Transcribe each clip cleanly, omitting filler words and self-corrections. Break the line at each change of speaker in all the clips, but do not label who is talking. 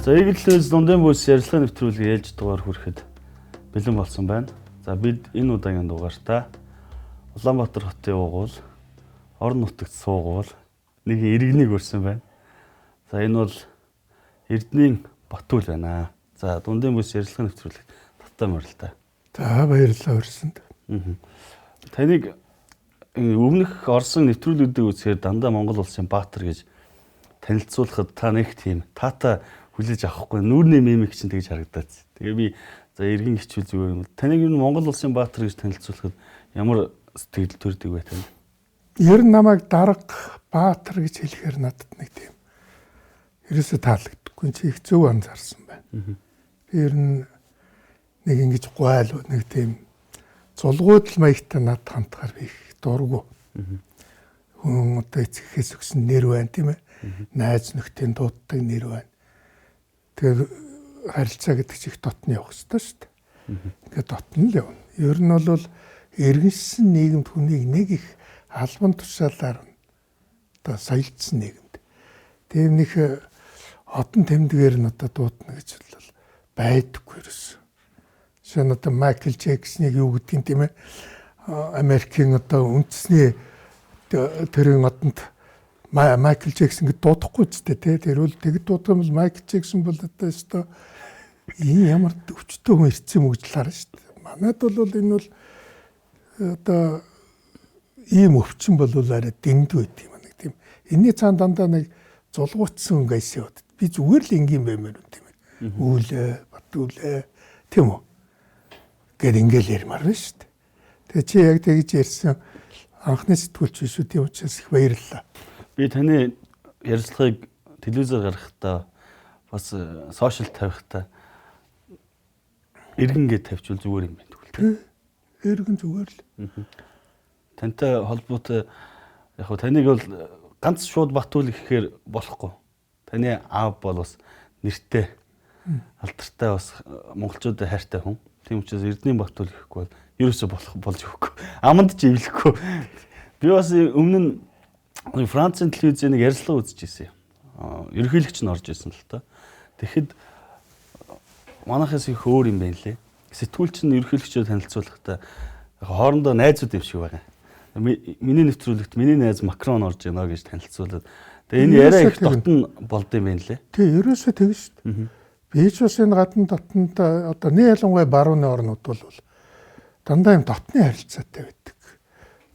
За, Eagle News дундын бүс ярилцлагын нэвтрүүлгийг ээлж дугаар хүрэхэд бэлэн болсон байна. За, бид энэ удаагийн дугаартаа Улаанбаатар хотын уугуул, орон нутагт суугуул нэг иргэнийг өрсөн байна. За, энэ бол Эрдэнийн Батүл байна. За, дундын бүс ярилцлагын нэвтрүүлэг таттай морилтой.
За, баярлалаа өрсөнд.
Таныг өмнөх орсон нэвтрүүлгүүдийг үзэхээр дандаа Монгол улсын баатар гэж танилцуулахад та нэг тийм таатай хүлээж авахгүй, нүүрний мимик чинь тэгж харагдаад. Тэгээ би за эргэн хичүүл зүгээр юм. Таныг юу Монгол улсын баатар гэж танилцуулахад ямар сэтгэл төрдөг вэ танд?
Ер нь намайг дарга, баатар гэж хэлэхээр надад нэг тийм ерөөсөө таалагддаггүй. Чи их зөв анзаарсан байна. Би ер нь нэг ингэж гуайл, нэг тийм зулгуудл маягтай над хандхаар би их дургу. Хүн одоо эцэгхээс өгсөн нэр байна, тийм ээ. Найз нөхдийн дууддаг нэр байна. Тэгэхээр харилцаа гэдэг чинь их дотны явах ёстой шүү дээ. Ингээд дотно л явна. Ер нь бол иргэншсэн нийгэмд хүнийг нэг их албан тушаалаар одоо соёлдсон нийгэмд. Тийм нэг одон тэмдгээр нь одоо дуудана гэж бол байдаггүй ерөөс. Жишээ нь одоо Майкл Джексоныг юу гэдгийг, тийм ээ, Америкийн одоо үндэсний төрийн одонд Майкл Джексон гэж дуудахгүй ч тий. Тэр бол тэгэд дуудах юм бол Майкл Джексон бол одоо өстой энэ ямар өвчтөй хүн ирсэн юм гэж л харна шүү дээ. Манайд бол энэ бол одоо ийм өвчин бол арай дэндүү байт юм нэг тийм. Энийний цаана дандаа нэг зулгуутсан гайс яваад. Би зүгээр л энгийн баймаар юм, тийм ээ. Үүлээ, батүүлээ, тийм үү? Гэт ингээл ярмаар байна шүү дээ. Тэгээ чи яг тэгж ярьсан анхны сэтгүүлч биш үү? Тийм учраас их баярлалаа.
Би таны ярилцлагыг телевизээр гаргахдаа, бас сошиал тавихтаа эргэн гэж тавьчвал зүгээр юм байна тэгвэл.
Эргэн зүгээр л.
Тантай холбоотой яг хөө таныг бол ганц шууд Батүл гэхээр болохгүй. Таны аав бол бас нэртэй, алдартай, бас монголчуудад хайртай хүн. Тийм учраас Эрдэнийн Батүл гэхгүй бол ерөөсөө болох болж өгөхгүй. Аманд ч эвлэхгүй. Би бас өмнө нь Францын телевизийн нэг ярилцлага үзчихсэн юм. Ерөнхийлөгч нь орж исэн л та. Тэгэхэд манайхаас их өөр юм байна лээ. Сэтгүүлч нь ерөнхийлөгчөө танилцуулахдаа хоорондоо найзууд юм шиг байгаа. Миний нэвтрүүлэгт миний найз Макрон орж байна гэж танилцуулаад, тэгээ энэ яриа их дотн болд юм байна лээ.
Тий, ерөөсөө тэгнэ шүү дээ. Би ч бас энэ гадна дотнд одоо нэг ялангуяа барууны орнууд бол дандаа юм дотны харилцаатай байдаг.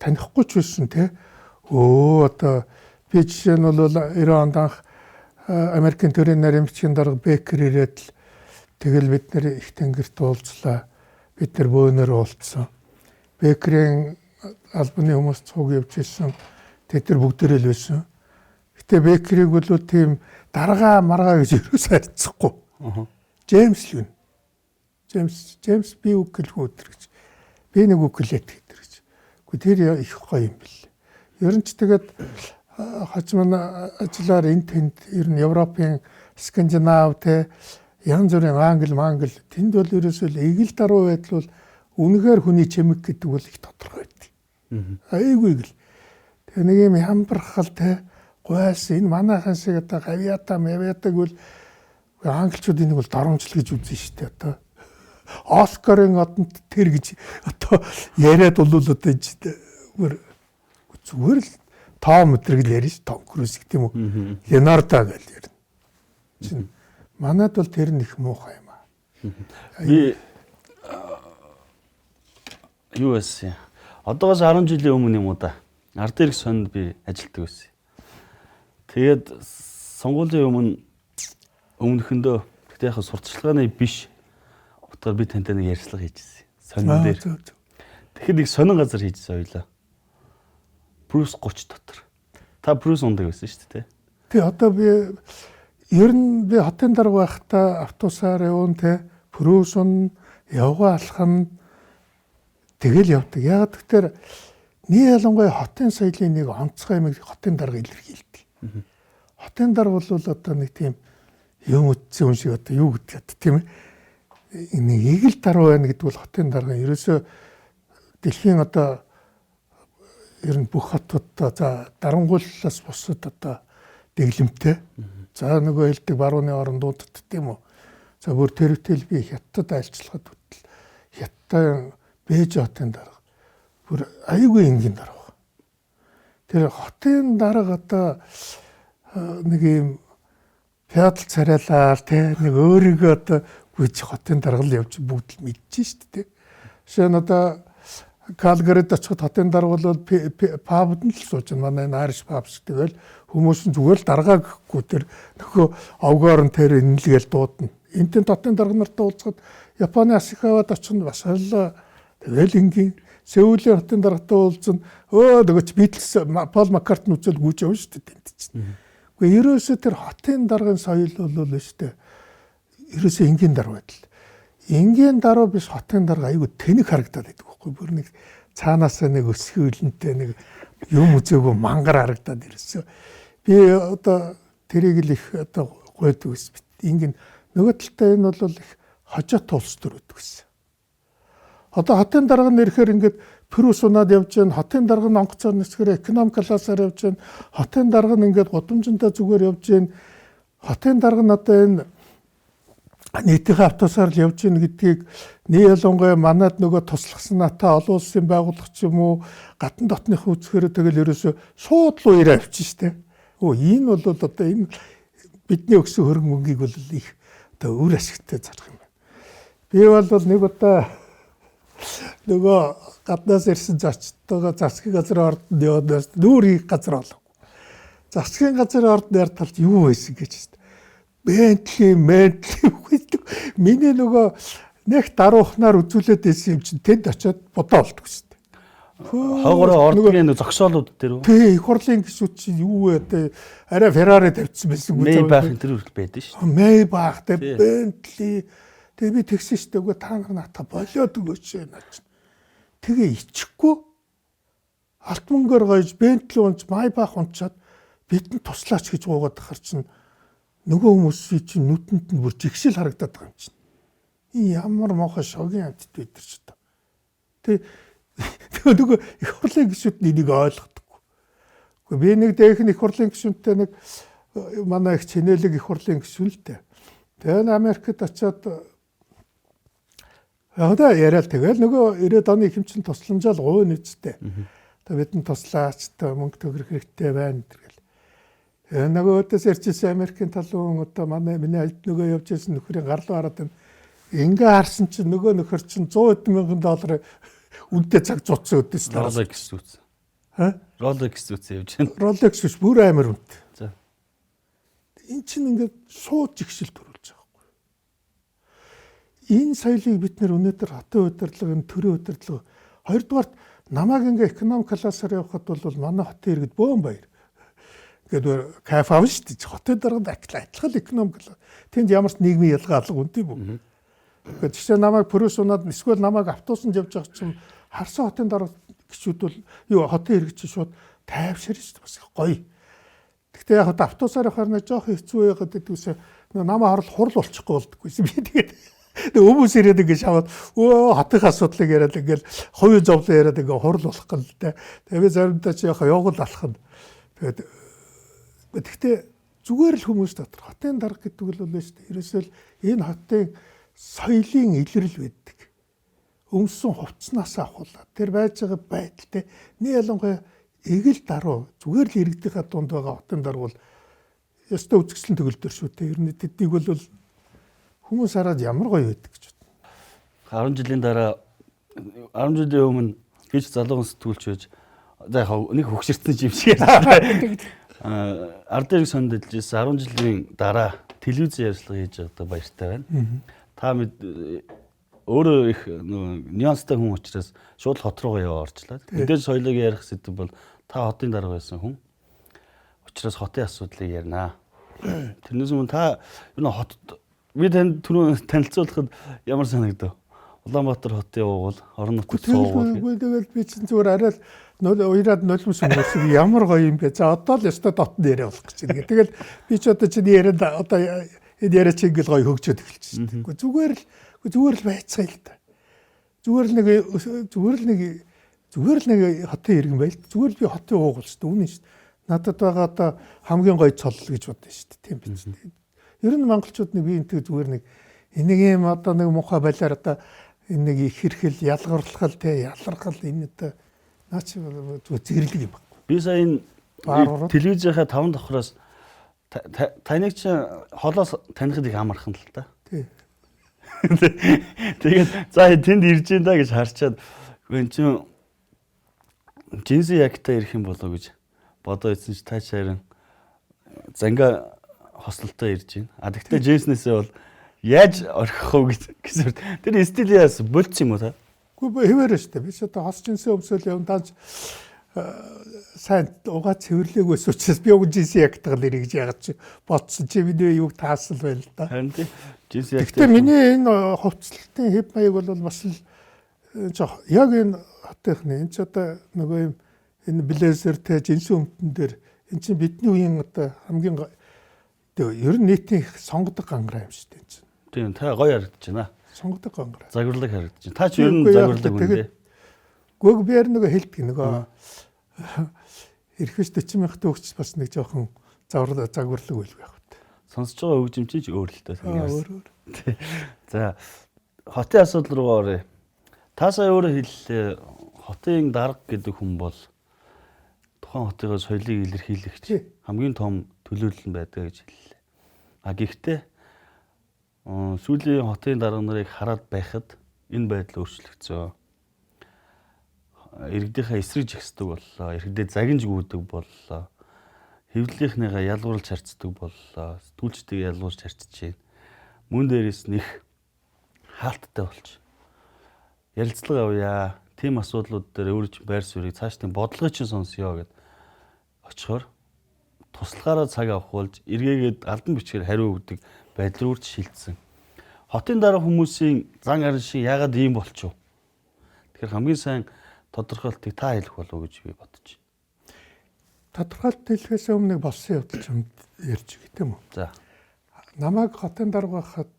Танихгүй ч байсан те. Одоо би жишээ нь бол 90 онд анх Америкийн төрийн нарийн бичгийн дарга Бекер ирээд л тэгэл бид нэр их тэнгэрт уулзлаа. Бид нар бөөнөр уулзсан. Бекерийн албаны хүмүүс цуг явж ирсэн. Тэд нар бүгдээрээ л байсан. Гэтэ Бекерийг бол тийм даргаа маргаа гэж ерөөсөө харьцахгүй. Джеймс л юм. Джеймс би үг гэлгүй өдр гэж. Би нэг үг гэлээд гэдэг гэж. Гэхдээ тэр их гоё юм бэл. Ер нь ч тэгээд хаж манай ажиллаар энэ тэнд ер нь Европын, Скандинав те, янз бүрийн Англи, Мангли тэнд бол ерөөсөө л эгэл даруй байдал бол үнэхээр хүний чимэг гэдэг бол их тодорхой байдаг. Айгүй эгэл. Тэгээ нэг юм хямбархал те, гуйс энэ манайхан шиг одоо гавьяата мавьяатаг бол англичууд энийг бол дарамжлал гэж үзэн шүү дээ одоо. Оскарын одонд тэр гэж одоо яриад бол одоо зүгээр л Том өдрийг л ярина ш, Том Круз гэх юм уу. Леонардо гэж ярина. Чин манад бол тэр нь их муухай юм аа.
Би юу байсан? Одоогоос 10 жилийн өмнө юм уу да. Ард ирэг сонд би ажилладаг байсан. Тэгээд сонгуулийн өмнө өмнөхөндөө гэхдээ яг сурталчилгааны биш утгаар би тантай нэг ярилцлага хийжсэн. Сонин дээр. Тэгэхэд их сонин газар хийжсэн ойлоо. Брюс 30 дотор. Та Брюс ундаг байсан шүү дээ, тэ?
Тий, одоо би ер нь би хотын дарга байхдаа автобусаар явна те, Брюс ун, явгаа алхана, тэгэл явдаг. Яг тэгэхээр нэг ялангуяа хотын соёлын нэг онцгой юм хотын дарга илэрхийлдэг. Хотын дарга бол одоо нэг тийм юм үтсэн хүн шиг одоо юу гэдэг тийм ээ. Нэг эгэл даруй байна гэдэг бол хотын дарга ерөөсөө дэлхийн одоо ер нь бүх хотууд за дарангуйллаас бусад одоо дэглэмтэй. За нөгөө хэлдэг барууны орондуудад тийм үү. За бүр тэрвтэл би Хятад айлчлахад хүртэл Хятадын Бээжин хотын дарга бүр аюулгүй энгийн дарга. Тэр хотын дарга одоо нэг юм феодал царайлаар те нэг өөрийгөө одоо гүйж хотын дарга л явж бүгд л мэдэж шүү дээ. Жишээ нь одоо Калгарид очиход хотын дарга бол пабд нь л сууж байна. Манай энэ Irish pubs тэгэл хүмүүс нь зүгээр л даргаа гэхгүй тэр нөгөө овгоор нь тэр инэлгээл дуудана. Энтэн хотын дарга нартай уулзахад Японы Асикавад очих нь бас л тэгэл энгийн. Сеулийн хотын даргатай уулзсан нөгөө чи Битлз Пол Маккартни үзэл гүйж явна шүү дээ тэнд чинь. Гэхдээ ерөөсөө тэр хотын даргын соёл бол шүү дээ. Ерөөсөө энгийн дарга байдал. Энгийн дарга биш хотын дарга айгүй тэнэг харагдаад байдаг байхгүй. Бүр нэг цаанаасаа нэг өсгий үлэнтэй нэг юм үзээгүй мангар харагдаад ерөөсөө. Би одоо тэрийг л их одоо гойдог ус. Энгийн нөгөө талдаа энэ бол их хожоот улс төр байдаг гэсэн. Одоо хотын дарга нь ирэхээр ингээд Прус унаад явж байна, хотын дарга нь онгоцоор нисгэхээр эконом классаар явж байна, хотын дарга нь ингээд гудамжиндаа зүгээр явж байна, хотын дарга нь одоо энэ нийтийн автобусаар л явж байна гэдгийг нэг ялангуяа манад нөгөө туслахсанаатай олон улсын байгууллага ч юм уу гадна дотных үзэхээр тэгэл ерөөсөө шууд л уяраа авчих штэ. Өө энэ бол одоо энэ бидний өгсөн хөрөнгө мөнгийг бол их одоо үр ашигтай зарах юм байна. Би бол нэг удаа нөгөө гаднаас ирсэн зочдтойгоо засгийн газрын ордонд яваад нүүр хийх газар олоогүй. Засгийн газрын ордонд яар талд юу байсан гэж шүү дээ. Бентли, ментли гэдэг. Миний нөгөө нэг даруухнаар үзүүлээд байсан юм чинь тэнд очиод будаа болдог шүү дээ.
Хойгороо ордны зогсоолууд дээр үү?
Тий, их хурлын гишүүд чинь юу вэ? Одоо арай Феррари тавьчихсан байсан.
Maybach энэ төр хүртэл байдаг шүү
дээ. Maybach, тэ Bentley. Тэгээ би тэгсэн шүү дээ. Үгүй та нар наатаа болиод өгөөч наач. Тэгээ ичихгүй алт мөнгөөр гоёж Bentley унц, Maybach унцаад бидэнд туслаач гэж гуугаад ахар чинь нөгөө хүмүүсийн чинь нүдэнд нь бүр жигшил харагдаад байгаа юм чинь. Энэ ямар муухай шогийн амьтд бид нар ч одоо. Тэг нөгөө их хурлын гишүүд энийг ойлгодоггүй. Гэхдээ би нэг дээрх нь их хурлын гишүүнтэй нэг манай их чинэлэг их хурлын гишүүн л дээ. Тэгээ Америкт очиод одоо яриад тэгэл нөгөө 90-ад оны ихэмчин тусламжаал гуйна үсттэй. Одоо бидэнд туслаач та мөнгө төгрөх хэрэгтэй байна гэл. Тэгээ нөгөөдөөс ирчихсэн Америкийн талуун одоо манай миний альд нөгөө явж ирсэн нөхрийн гарлуу хараад байна. Ингээ харсан чинь нөгөө нөхөр чинь 100 мянган доллар үнэтэй цаг зуцсан өдөөс
Rolex зүтсэн.
Ха?
Rolex зүтсэн явж байна.
Rolex биш бүр амар үнэтэй.
За.
Эн чинь ингээд шууд жигшил төрүүлж байгаа байхгүй. Энэ соёлыг бид нэр өнөөдөр хотын удирдлага, энэ төрийн удирдлага хоёрдугаарт намайг ингээ эконом классаар явхад бол манай хотын иргэд бөөн баяр. Ингээд кайф авна шүү дээ. Хотын дарганд адилхан эконом класс. Тэнд ямар ч нийгмийн ялгаа алга үнэтэй бүх. Гэхдээ жишээ намайг Прус унаад эсвэл намайг автобусанд явж байгаа чинь харсан хотын дарга гişүүд бол юу хотын иргэд чинь шууд тайвширна шүү дээ. Бас гоё. Гэхдээ яг хот автобусаар явахаар нэг жоох хэцүү байгаад гэдгүйсээ намаа харал хурал болчихгүй болдггүйсэн. Би тэгээд хүмүүс ирээд ингэ шаваад өө хотын асуудлыг яриад ингээл хувийн зовлон яриад ингээ хурал болох гэл тэ. Тэгээ би заримдаа чи яг явгал алах нь. Тэгээд гэхдээ зүгээр л хүмүүс дотор хотын дарга гэдэг бол шүү дээ. Ерөөсөө л энэ хотын соёлын илрэл байдаг. Өмсөн хувцснаас авахуулаад тэр байж байгаа байдалтай нэг ялангуяа эгэл даруу зүгээр л иргэдийнхаа дунд байгаа хотын дарга бол ёстой үзэсгэлэн төгөлдөр шүү дээ. Ер нь тэднийг бол хүмүүс хараад ямар гоё байдаг гэж
бодно. 10 жилийн дараа 10 жилийн өмнө би ч залуухан сэтгүүлч байж за яг нэг хөгшөрсөн юм шиг ярьлаа. Ард ирэг сонд дэлжсэн 10 жилийн дараа телевиз ярилцлага хийж байгаадаа баяртай байна. Та мэд өөрөө их нөгөө нюанстай хүн учраас шууд хот руугаа яваа орчлаа. Мэдээж соёлыг ярих сэдэв бол та хотын дарга байсан хүн. Учраас хотын асуудлыг ярина. Тэрнээс өмнө та ер нь хот би танд түрүүн танилцуулахад ямар санагдав? Улаанбаатар хотын уугуул, орон нутгад суугуул.
Тэгэл би чинь зүгээр арай л уяраад нулимс өнгөрсөн ямар гоё юм бэ. За одоо л ёстой дотн яриа болох гэж байна. Тэгэл би ч одоо чиний ярианд одоо энэ яриа чи ингээл гоё хөгжөөд эхэлчихсэн. Гэхдээ зүгээр л байцгаая л да. Зүгээр л нэг хотын иргэн байл. Зүгээр л би хотын уугуул шүү дээ. Үнэн шүү. Надад байгаа одоо хамгийн гоё цол гэж бодно шүү дээ. Тийм биз дээ. Ер нь монголчууд нэг биентэй зүгээр нэг энийг юм одоо нэг муухай балиар одоо энэ нэг их хэрхэл, ялгарлахал те ялархал энэ одоо наа чи зүгээр зэрлэг юм баггүй.
Би сая энэ телевизийнхаа 5 давхраас таныг чи холоос танихад их амархан л та.
Тий.
Тэгээд за тэнд ирж ин да гэж харчаад энэ чин джинси якта ирэх юм болоо гэж бодоо ийсэн чи та харин занга хослолтой ирж байна. А тэгтээ джинснээсээ бол яаж орхих вэ гэсэн. Тэр стилээс болц юм уу та?
Үгүй хэвээр шүү дээ. Би ч одоо хос джинсээ өмсөөл явна тааж сайн угаа цэвэрлээгүйс учраас би уг джинси ягтдаг нэрийг гэж яагаад чи бодсон чи миний юуг таасал байл л да.
Харин тий. Джинси ягтдаг.
Гэхдээ миний энэ хувцлалтын хэв маяг бол бас л яг энэ хотынхны энэ ч одоо нөгөө юм энэ блейзер те джинси өмтөн дээр энэ чинь бидний үеийн одоо хамгийн ер нь нийтийн сонгодог гангараа юм шүү дээ энэ чинь.
Тийм та гоё харагдаж байна.
Сонгодог гангараа.
Загварлаг харагдаж байна. Та ч ер нь загварлаг хүн дээ.
Гүг би яг нөгөө хэлдэг нөгөө эрхэш 40 мянган төгсч бас нэг жоохон загварлаг байлгүй яг үү.
Сонсож байгаа хөгжим чинь ч өөр л дээ.
Өөр өөр.
За хотын асуудал руу оръё. Та сая өөрөө хэллээ. Хотын дарга гэдэг хүн бол тухайн хотын соёлыг илэрхийлэгч хамгийн том төлөөлөл нь байдаг гэж хэллээ. А гэхдээ сүүлийн хотын дарга нарыг хараад байхад энэ байдал өөрчлөгдсөн. Иргэдийнхээ эсрэг жигсдэг боллоо, иргэдээ загинж гүйдэг боллоо, хэвлэлийнхнийгаа ялгуурлж харьцдаг боллоо, сэтгүүлчдийг ялгуурч харьцаж байна. Мөн дээрээс нь их хаалттай болч. Ярилцлага авъя. Тийм асуудлууд дээр өөрөө чинь байр суурийг цаашдын бодлогыг чинь сонсъё гэд очихоор туслахаараа цаг авах болж эргээгээд албан бичгээр хариу өгдөг байдал руу шилжсэн. Хотын дараа хүмүүсийн зан арин шиг яагаад ийм болчихов? Тэгэхээр хамгийн сайн тодорхойлтыг та хэлэх болов уу гэж би бодож байна.
Тодорхойлт хэлэхээс өмнө нэг болсон явдал ч ярьж өгье тийм үү?
За.
Намайг хотын дарга байхад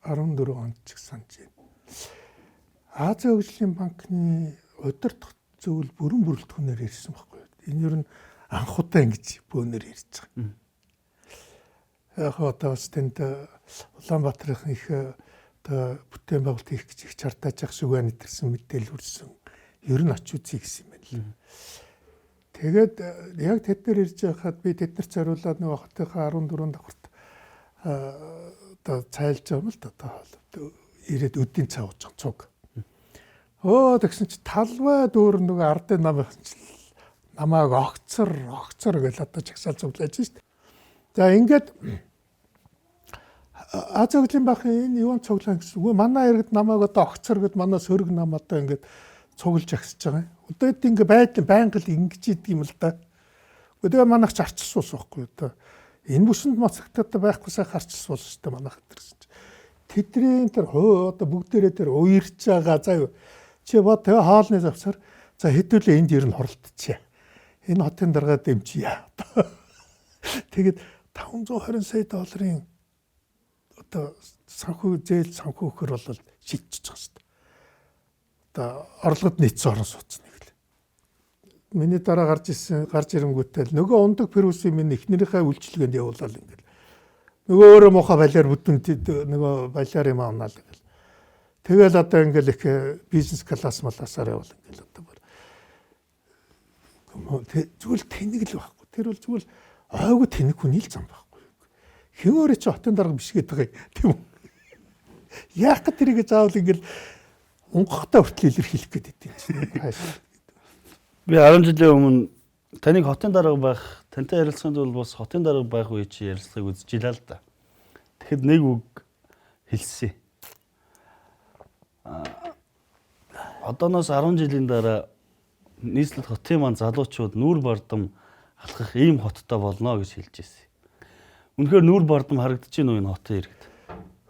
14 онд ч санаж байна. Азийн хөгжлийн банкны удирдах зөвлөл бүрэн бүрэлдэхүүнээр ирсэн байхгүй юу? Энэ ер нь анх удаа ингэж бөөнөр ирж байгаа. Яг одоо бас тэнд Улаанбаатарын их одоо бүтээн байгуулалт хийх гэж их чартааж явах шиг байна гэдгсэн мэдээлэл хүрсэн. Ер нь очиж үзье гэсэн юм байна л. Тэгээд яг тэд нар ирж байхад би тэднэрт зориулаад нөгөө хотынхаа 14 давхарт одоо цайлж байгаа юм л да. Одоо ирээд өдийн цай ууж байгаа цуг. Өө тэгсэн чи талбай дүүр нөгөө ардын нам намайг огцор огцор гэж одоо чагсаал зүглээж шít. За ингээд Азийн хөгжлийн банкны энэ юун цуглаан гэсэн. Үгүй манай иргэд намайг одоо огцор гэд манай сөрөг нам одоо ингээд цуглаж агсаж байгаа юм. Одоо эд ингээ байдал байнга л ингэж идэг юм л да. Тэгээ манайх ч арчилсан ус байхгүй одоо. Энэ бүсэнд моцогтой байхгүй сайхан арчилсан ус шүү дээ манайх гэсэн чи. Тэдний тэр хөө одоо бүгдээрээ тэр уярч байгаа заа юу. Чи бод тэгээ хоолны завсар за хэдүүлээ энд ер нь хуралдчихъя. Энэ хотын даргаа дэмжийе. Тэгээд 520 сая долларын одоо санхүү зээл санхүү өгөхөр бол шийдчихэж байгаа шүү дээ. Одоо орлогод нийцсэн орон сууц нэг л. Миний дараа гарч ирсэн гарч ирэнгүүтэл нөгөө ундаг Перүсийн минь эхнэрийнхээ үйлчилгээнд явуулаад ингээл. Нөгөө өөрөө муухай балиар бүдүүн нөгөө балиар юм авнаа л ингээл. Тэгэл одоо ингээл их бизнес класс маласаар явуул ингээл одоо бүр зүгээр л тэнэг л байхгүй. Тэр бол зүгээр л ойгоо тэнэг хүний л зам байхгүй. Хэн өөрөө чи хотын дарга биш гэдэг юм тийм үү? Яах гэт тэрийг заавал ингээл унгахтаа хүртэл илэрхийлэх гээд идэв чинь.
Би 10 жилийн өмнө таныг хотын дарга байх, тантай ярилцсанд бол бас хотын дарга байх үе чи ярилцлагыг үзэж илаа л да. Тэгэхэд нэг үг хэлсэн. Одооноос 10 жилийн дараа нийслэл хотын маань залуучууд нүүр бардам алхах ийм хоттой болно гэж хэлж ирсэн. Үнэхээр нүүр бардам харагдаж байна уу энэ хотын иргэд?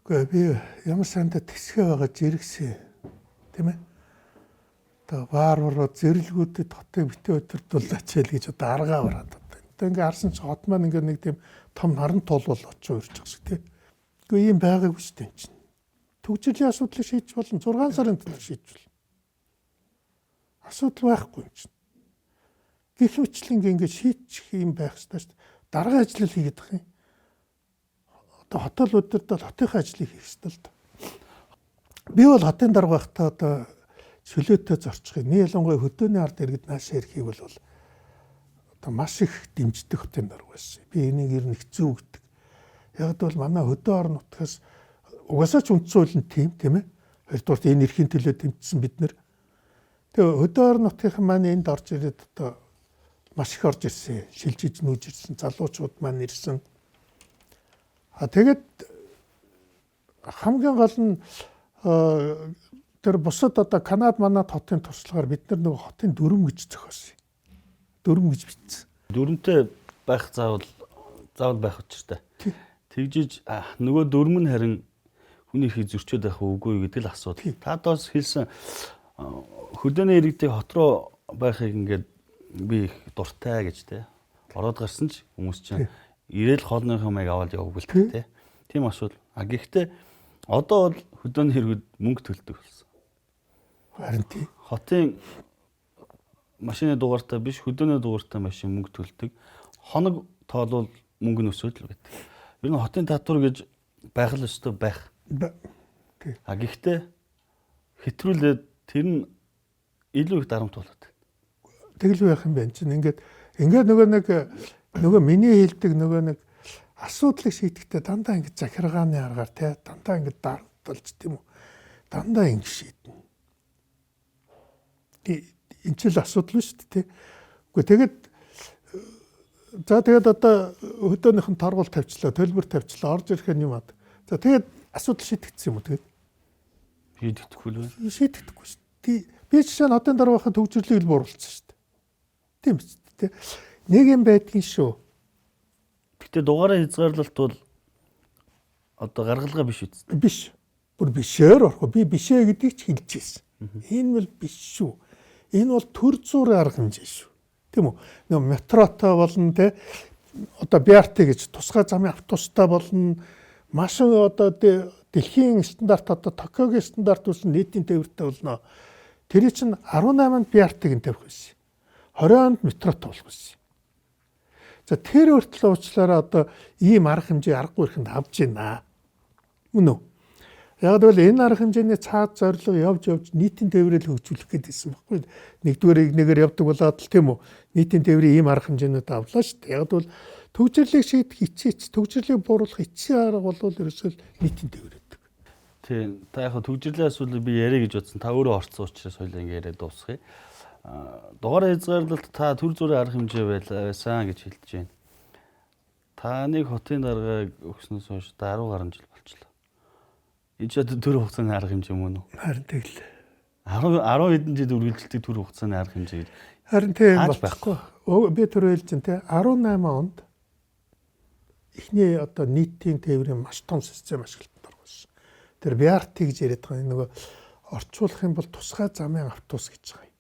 Үгүй би ямар сандаа тэсгээ байгаа жиргсэн. Тийм ээ. Одоо баар зэрлгүүдэд хотын битээ өдөртүүлээч л гэж одоо аргаа бараад одоо. Одоо ингээ харсан чи хот маань ингээ нэг тийм том наран тул бол очиж урьж байгаа шиг тийм. Үгүй ийм байгаагүй шүү дээ энэ чинь. Төгжрлийн асуудлыг шийдэж болно. 6 сарын дотор шийдэж болно. Асуудал байхгүй юм чинь. Гэх мэтлэн ингээд шийдчих юм байх ёстой шүү дээ. Даргын ажил хийгээд байгаа юм. Одоо хотол өдөртөл хотынхаа ажлыг хийх ёстой л доо. Би бол хотын дарга байхдаа одоо чөлөөтэй зорчих. Нэг ялангуяа хөдөөний ард иргэд наашаа ирэхийг бол одоо маш их дэмждэг хотын дарга байсан. Би энийг ер нь хэцүү гэдэг. Яг бол манай хөдөө орон нутгаас угаасаа ч үндсэн хууль нь тийм ээ. Хоёрдугаарт энэ эрхийн төлөө тэмцсэн бид нэр. Тэгээ хөдөө орон нутгийнхан маань энд орж ирээд одоо маш их орж ирсэн. Шилжиж нүүж ирсэн. Залуучууд маань ирсэн. А тэгээд хамгийн гол нь тэр бусад одоо Канад манад хотын туршлагаар бид нар нөгөө хотын дүрм гэж зохиосон. Дүрм гэж бичсэн.
Дүрмтэй байх заавал байх учиртай. Тэгжиж нөгөө дүрм нь харин хүний эрхийг зөрчөөд байх үгүй гэдэг л асуудал. Та доос хэлсэн хөдөөний иргэдийг хот руу байхыг ингээд би их дуртай гэж те. Ороод гарсан ч хүмүүс чинь ирээл хоолныхоо маяг аваад явдаг л те. Тийм асуудал. А гэхдээ одоо бол хөдөөний иргэд мөнгө төлдөг болсон.
Харин тий.
Хотын машины дугаартай биш хөдөөний дугаартай машин мөнгө төлдөг. Хоног тоолвол мөнгө нь өсөөд л байдаг. Ер нь хотын татвар гэж байх л өстой байх.
Тий.
А гэхдээ хэтрүүлээд тэр нь илүү их дарамт болоод.
Тэгэл байх юм байна чинь ингээд нөгөө миний хэлдэг нөгөө нэг асуудлыг шийдэхдээ дандаа ингэж захиргааны аргаар те дандаа ингэж дарамтлж тийм үү дандаа ингэж шийднэ. Энэ ч л асуудал шүү дээ. Үгүй тэгээд за тэгээд одоо хөдөөнийх нь торгуул тавьчлаа, төлбөр тавьчлаа, орж ирэх юм ад. За тэгээд асуудал шийдэгдсэн юм уу тэгээд?
Шийдэгдэхгүй л байна.
Шийдэгдэхгүй шүү дээ. Би жишээ нь одын дараагийн төгжрлийг л бууруулсан шүү дээ. Тийм биз дээ. Нэг юм байдгийн шүү.
Гэтэ дугаараа хязгаарлалт бол одоо гаргалгаа биш үст.
Биш. Бүр бишээр орохгүй. Би бишээ гэдгийг ч хэлж ирсэн. Энэ бол биш шүү. Энэ бол төр зуурын арга хэмжээ шүү. Тийм үү? Нөгөө метротой болно те. Одоо BRT гэж тусгай замын автобустай болно. Маш одоо дэлхийн стандарт одоо Токиогийн стандарт үсэн нийтийн тээвэртэй болно. Тэр чинь 18-нд BRT-г нь тавих байсан. 20 онд метротой болох байсан. За тэр хүртэл уучлаарай одоо ийм арга хэмжээ аргагүй ихэнд авч байна. Мөн үү? Яг гэвэл энэ арга хэмжээний цаад зорилго явж нийтийн тээврэл хөгжүүлэх гэдээсэн баггүй. Нэгдүгээр нэгээр явдаг болоод л тийм үү? Нийтийн тээврийн ийм арга хэмжээнүүд авлаа шүү дээ. Яг гэвэл төгжрлийг шийдэх эцсийн төгжрлийг бууруулах эцсийн арга бол ерөөсөө нийтийн тээвэр гэдэг.
Тийм. Та яг төгжрлийн асуудлыг би яриа гэж бодсон. Та өөрөө орцсон учраас хоёлаа ингэ яриад дуусгая. Дугаараа хязгаарлалт та төр зүрийн арга хэмжээ байсан гэж хэлж байна. Таныг хотын даргааг өгснөөс хойш 10 гаруй жил болчихлоо. Энэ ч одоо төр хугацааны арга хэмжээ мөн үү?
Харин тэгэл.
10 хэдэн жил үргэлжилдэг төр хугацааны арга хэмжээ гэж.
Харин тийм байхгүй. Би түр хэлж чинь те 18 онд эхний одоо нийтийн тээврийн маш том систем ашиглалтанд орсон. Тэр BRT гэж яриад байгаа нөгөө орчуулах юм бол тусгай замын автобус гэж байгаа юм.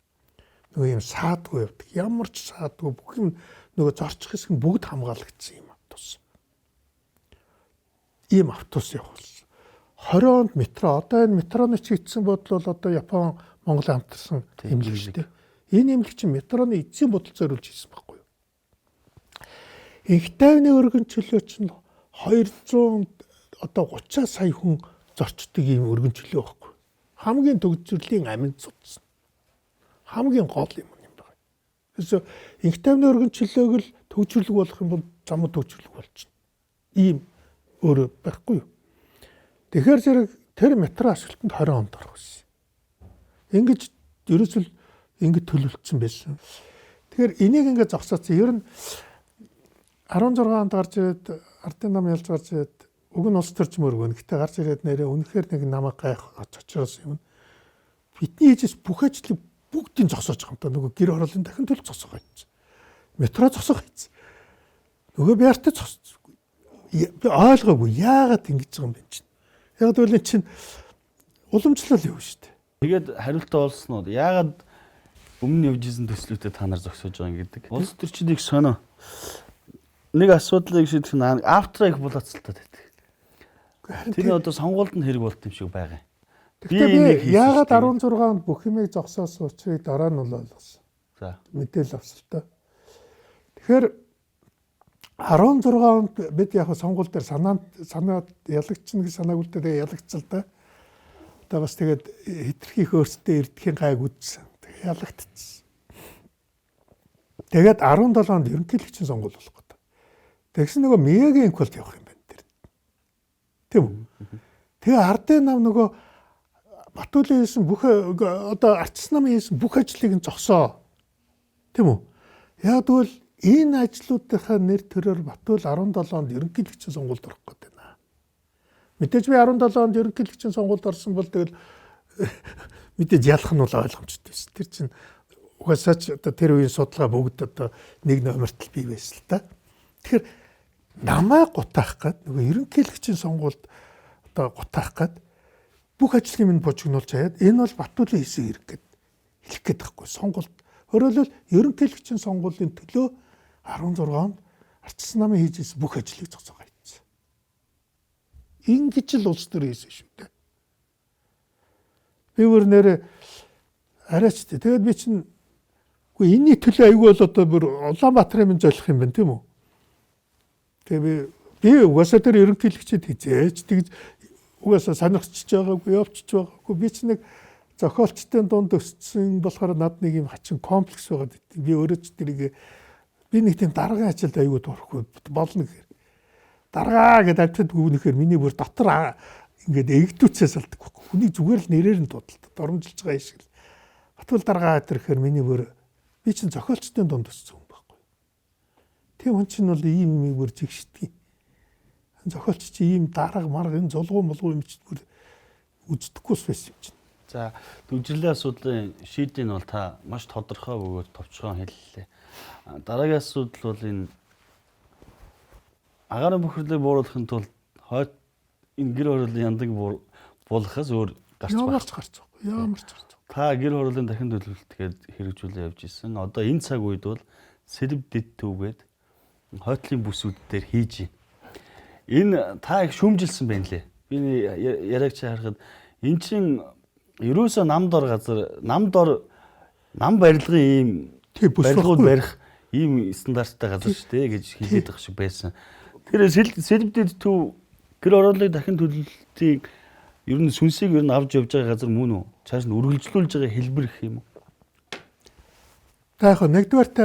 Нөгөө юм саадгүй явдаг. Ямар ч саадгүй бүх юм нөгөө зорчих хэсэг нь бүгд хамгаалагдсан юм автобус. Ийм автобус явах болсон. 20 онд метро одоо энэ метроны чигтсэн бодол бол одоо Япон Монгол хамтарсан эмнэлэг шүү дээ. Энэ эмнэлэг чинь метроны эцсийн бодол зориулж хийсэн байхгүй юу? Инх тайвны өргөн чөлөө чинь 200 одоо 30 сая хүн зорчдог ийм өргөн чөлөө байхгүй. Хамгийн төгжрлийн амин цуцсан. Хамгийн гол юм юм байна. Эсвэл инх тайвны өргөн чөлөөг л төгжрлөг болох юм бол замууд төгжрлөг болчихно. Ийм өөр байхгүй юу? Тэгэхээр зэрэг тэр метро ашиглалтанд 20 онд орох байсан. Ингэж ерөөсөл ингэж төлөвлөсөн байсан. Тэгэхээр энийг ингэж зогсооцсон. Ер нь 16 онд гарч ирээд ардын нам ялж гарч ирээд уг нь улс төрч мөргөн. Гэтэ гарч ирээд нэрээ үнэхээр нэг намайг гайх очроос юм. Бидний хийжээс бүх ажлыг бүгдийг зогсоож байгаа юм та. Нөгөө гэр хорооллын дахин төлөв зогсоох байсан. Метро зогсоох байсан. Нөгөө BRT зогссон. Би ойлгоогүй яагаад ингэж байгаа юм бэ чинь. Яг гэвэл чинь уламжлал юу шүү дээ.
Тэгээд хариултаа олсон уу? Яагаад өмнө явж исэн төслүүдээ та нар зогсоож байгаа юм гэдэг. Улс төрчид их сонио. Нэг асуудлыг шийдэх нь автра их булаацалтай байдаг. Тэр нь одоо сонгуульд нь хэрэг болт юм шиг байгаа юм.
Гэхдээ би яагаад 16 онд бүх юмыг зогсоосон учрыг дараа нь бол ойлгосон.
За.
Мэдээлэл авсан л та. Тэгэхээр 16 онд бид яг сонгуул дээр санаад ялагдчихна гэж санааг үлдээ, тэгээ ялагдсан л да. Одоо бас тэгээд хитрхийх өөрсдөө эрдэхийн гайг үзсэн. Тэгээ ялагдчихсан. Тэгээд 17 онд ерөнхийлөгчийн сонгуул болох гэдэг. Тэгсэн нөгөө Миягийн инквалт явах юм байна тэр. Тийм үү? Тэгээ ардын нам нөгөө Батүлийн хийсэн бүх одоо Арчс намын хийсэн бүх ажлыг нь зогсоо. Тийм үү? Яг тэгвэл энэ ажлуудынхаа нэр төрөөр Батүл 17 онд ерөнхийлөгчийн сонгуульд орох гэдэг байна. Мэдээж би 17 онд ерөнхийлөгчийн сонгуульд орсон бол тэгэл мэдээж ялах нь бол ойлгомжтой байсан. Тэр чинь угаасаа ч одоо тэр үеийн судалгаа бүгд одоо нэг номерт л бий байсан л та. Тэгэхээр намайг гутаах гээд нөгөө ерөнхийлөгчийн сонгуульд одоо гутаах гээд бүх ажлыг минь бужигнуулж хаяад энэ бол Батүлийн хийсэн хэрэг гэд хэлэх гээд байхгүй сонгуульд. Өөрөөр ерөнхийлөгчийн сонгуулийн төлөө 16 онд Арчсан намын хийж ирсэн бүх ажлыг зогсоогоо хийсэн. Ингэж л улс төр хийсэн шүү дээ. Би бүр нэрээ арайч тий. Тэгээд би чинь үгүй энэний төлөө айгүй бол одоо бүр Улаанбаатарын минь золих юм байна тийм үү? Тэгээ би угаасаа тэр ерөнхийлөгчд хизээж тэгж угаасаа сонирхчихж байгаагүй, явчихж байгаагүй. Би ч нэг зохиолчдын дунд өссөн болохоор над нэг юм хачин комплекс байгаад идэв. Би өөрөө ч тэрийг би нэг тийм даргын ажилд айгүй дурхгүй болно гэхээр даргаа гэдээ авчиад гүнэхээр миний бүр дотор ингээд эгдүүцээс алдаг байхгүй. Хүнийг зүгээр л нэрээр нь дуудалта. Доромжилж байгаа юм шиг л. Батүл даргаа гэхээр миний бүр би чинь зохиолчдын дунд өссөн хүн байхгүй. Тийм хүн чинь бол ийм юм бүр жигшдэг. Зохиолч чи ийм дарга марга энэ зулгуу мулгуу юм чинь бүр үздэггүй байсан юм чинь.
За төвжирлийн асуудлын шийдэл нь бол та маш тодорхой бөгөөд товчхон хэллээ. Дараагийн асуудал бол энэ агаарын бохирлыг бууруулахын тулд хойд энэ гэр хорооллын яндаг буулгахаас өөр гарч
байх. Ямар ч гарч.
Та гэр хорооллын дахин төлөвлөлт гээд хэрэгжүүлээ явж исэн. Одоо энэ цаг үед бол сэрв дэд төвгээд хойтлын бүсүүд дээр хийж байна. Энэ та их шүүмжилсэн байна лээ. Би яриаг чи харахад эн чин ерөөсөө нам дор газар, нам дор нам барилгын ийм барилгууд барих ийм стандарттай газар шүү дээ гэж хэлээд байгаа шиг байсан. Тэр сэлбдэд төв гэр хорооллыг дахин төлөвлөлтийг ер нь сүнсийг ер нь авч явж байгаа газар мөн үү? Цааш нь үргэлжлүүлж байгаа хэлбэр гэх юм уу?
За яг нэгдүгээрт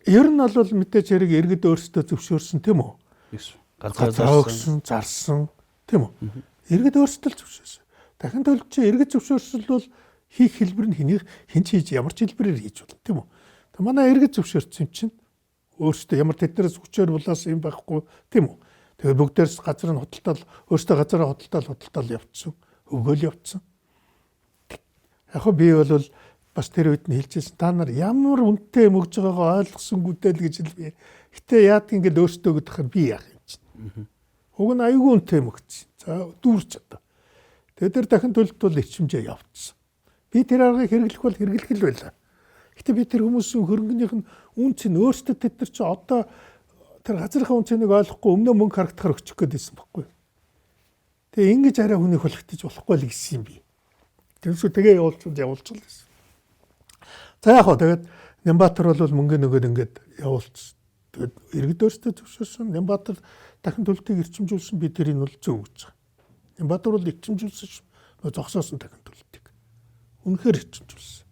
ер нь бол мэдээж хэрэг иргэд өөрсдөө зөвшөөрсөн тийм үү?
Газар
өгсөн, зарсан тийм үү? Иргэд өөрсдөө л зөвшөөрсөн. Дахин төлөвлөж иргэд зөвшөөрсөн бол хийх хэлбэр нь хэнийг хэн ч хийж ямар ч хэлбэрээр хийж болно тийм үү? Тэг манай иргэд зөвшөөрсөн юм чинь өөрсдөө ямар тэднээс хүчээр булаас юм байхгүй тийм үү? Тэгээ бүгдээрс газар нь худалдаал өөрсдөө газараа худалдаал явцсан. Өгөөл явцсан. Яг хөө би бол бас тэр үед нь хэлжсэн. Та нар ямар үнэтэй юм өгж байгаагаа ойлгосонгүй дээ л гэж л би. Гэтэ яадаг ингээд өөрсдөө өгөх би яах юм чинь. Уг нь аюулгүй үнэтэй юм өгсөн. За дүүрч одоо. Тэгээ тэр дахин төлөлт бол эрчимжээ явцсан. Би тэр аргыг хэрэглэх бол хэрэглэх л байлаа. Гэтэ би тэр хүмүүсийн хөрөнгөнийх нь үн цэн өөрсдөө тэд нар чи одоо тэр газрынхаа үн цэнийг ойлгохгүй өмнөө мөнгө харагдахаар өчөх гээд байсан байхгүй. Тэгээ ингэж арай хүнийг хулгатаж болохгүй л гэсэн юм би. Тэрсүү тэгээ явуулчихвал гэсэн. За яг хоо тэгээд Нямбатар бол мөнгө нөгөөд ингээд явуулчихсан. Тэгээд иргэд өөрсдөө зөвшөөрсөн. Нямбатар дахин төлөлтийг эрчимжүүлсэн, би тэрийг бол зөв гэж байгаа. Нямбатар бол эрчимжүүлсэн шүү. Зогсоосон дахин төлөлтийг. Үнэхээр эрчимжүүлсэн.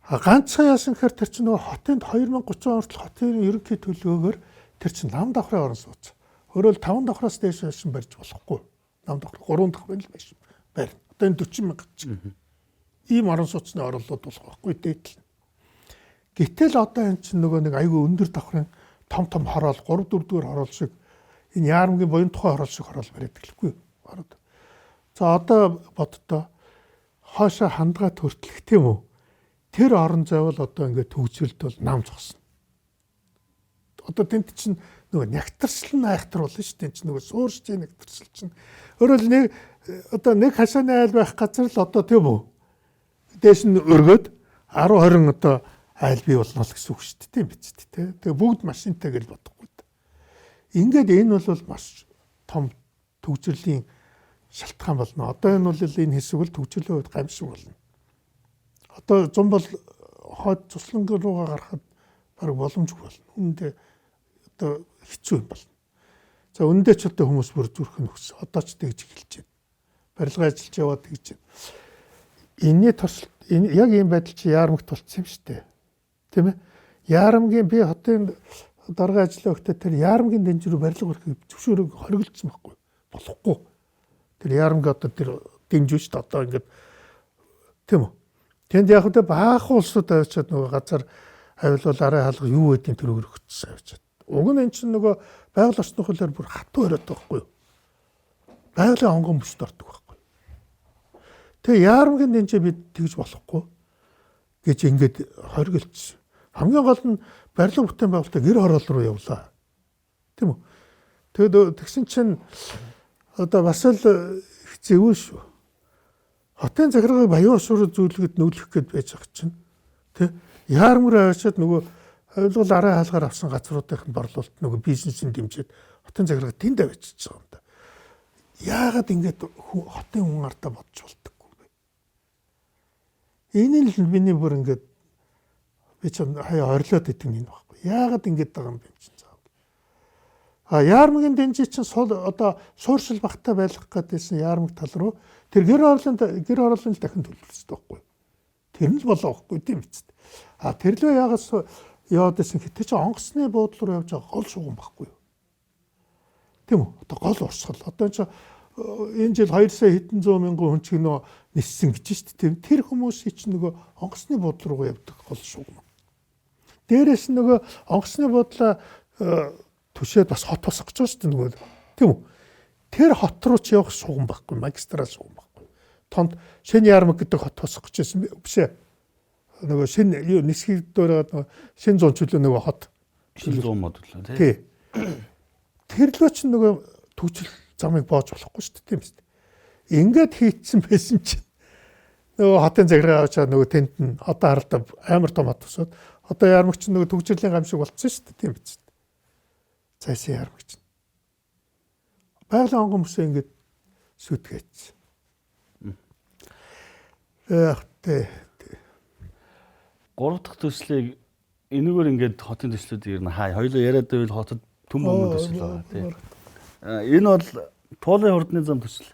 А ганцхан яасан гэхээр тэр чинь нөгөө хотын 2030 он хүртэл хотын ерөнхий төлөвөөр тэр чинь нам давхрын орон сууц. Өөрөөр 5 давхраас дээш байшин барьж болохгүй. Нам давхар 3 давхрын л байшин барина. Одоо энэ 40 мянга чинь. Ийм орон сууцны орлууд болох байхгүй дээдл. Гэтэл одоо энэ чинь нөгөө нэг айгүй өндөр давхрын том том хороол 3 4 дугаар хороол шиг энэ яармгийн буян тухай хороол шиг хороол бариад гэлгүй. За одоо боддоо хоошоо хандгаа төртлөх тийм үү? Тэр орон зай бол одоо ингээд төгжрөлд бол нам зогсно. Одоо тэнд чинь нөгөө нягтаршил нь айхтар болно шүү дээ. Тэнд чинь нөгөө суурьшийн нягтаршил чинь. Өөрөөр нэг одоо нэг хашааны айл байх газар л одоо тийм үү? Дээш нь өргөөд 10 20 одоо айл бий болно л гэсэн үг шүү дээ. Тийм биз дээ. Тэгээ бүгд машинтай гэж бодохгүй. Ингээд энэ бол маш том төгжрлийн шалтгаан болно. Одоо энэ бол энэ хэсэг бол төгжрлийн хувьд гамшиг болно. Одоо зам бол хойд цусланг руугаа гарахад Бараг боломжгүй болно. Үүндээ одоо хэцүү юм болно. За үүндээ ч одоо хүмүүс бүр зүрх нь өгсөн. Одоо ч тэгж эхэлж байна. Барилга ажиллаж яваад тэгж байна. Энийний туршилт яг ийм байдал чи яармагт болцсон юм шүү дээ. Тийм ээ? Яармгийн би хотын дарга ажиллаа өгтөө тэр яармгийн дэнж рүү барилга барих зөвшөөрөг хоригдсон байхгүй. Болохгүй. Тэр яармаг одоо тэр дэмжүү шүү дээ. Одоо ингээд тийм үү? Тэнд яг үдэ баахан улсууд авчиад нөгөө газар авилвал арын хаалга юу гэдгийг тэр өргөцсөн авчиад. Уг нь эн чинь нөгөө байгаль орчны хуулиар бүр хатуу яриад байгаа байхгүй юу? Байгалийн онгон бүсд ордог байхгүй. Тэгээ яармгийн дэнжээ бид тэгж болохгүй гэж ингээд хоригдсон. Хамгийн гол нь барилга бүтээн байгуулалтаа гэр хороол руу явлаа. Тийм үү? Тэгэд тэгсэн чинь одоо бас л хэцүү шүү. Хотын захиргааг баян ус руу зүүлгэд нөлөх гээд байж байгаа чинь тий яармаар авчиад нөгөө авилгал арын хаалгаар авсан газруудын борлуулалт нөгөө бизнесийн дэмжиж хотын захиргаа тэнд авчиж байгаа юм да. Яагаад ингэж хотын хүн ардаа бодож болдоггүй вэ? Энэ л миний бүр ингэж би ч хаяа орилоод идэг юм байхгүй. Яагаад ингэж байгаа юм бэ чинь заавал. А яармгийн дэнжи чинь сул одоо сууршил багтаа байлгах гэдээсэн яармаг тал руу тэр гэр хорооллын дахин төлөвлөсөн байхгүй. Тэр нь л болоо байхгүй тийм биз. А тэр лөө яагаас яваад исэн хэтэ чи онгоцны буудлын руу явж байгаа гол шугам байхгүй юу? Тийм үү? Одоо гол урсгал. Одоо чи энэ жил 2 сая хэдэн зуун мянган хүн ч гинөө ниссэн гэж шүү дээ. Тэр хүмүүсийн чинь нөгөө онгоцны буудлын руу явдаг гол шугам. Дээрээс нь нөгөө онгоцны буудлаа түшээд бас хот босгох гэж байгаа шүү дээ нөгөө. Тийм үү? Тэр хот руу ч явах шугам байхгүй, магистрал шугам байхгүй. Тонд шинэ яармаг гэдэг хот босгох гэж байсан биш ээ. Нөгөө шинэ юу нисхийг дөөрөөд нөгөө шинэ зуун чөлөө нөгөө хот.
Шинэ зуун мод лөө тий.
Тий. Тэр лөө ч нөгөө төгжил замыг боож болохгүй шүү дээ, тийм үү? Ингээд хийцсэн байсан чинь нөгөө хотын захиргаа авчаад нөгөө тэнд нь одоо харалтаа амар том хот босоод одоо яармаг чинь нөгөө төгжрлийн гам шиг болцсон шүү дээ, тийм биз. Цаашаа яармаг чинь. Байгалийн онгон мөсөө ингээд сүтгээц. Тэ.
Гурав дахь төслийг энэгээр ингээд хотын төслүүдийг ер нь хаа хоёулаа яриад байвал хотод түн бомбон төсөл байгаа тий. Энэ бол Туулын хурдны зам төсөл.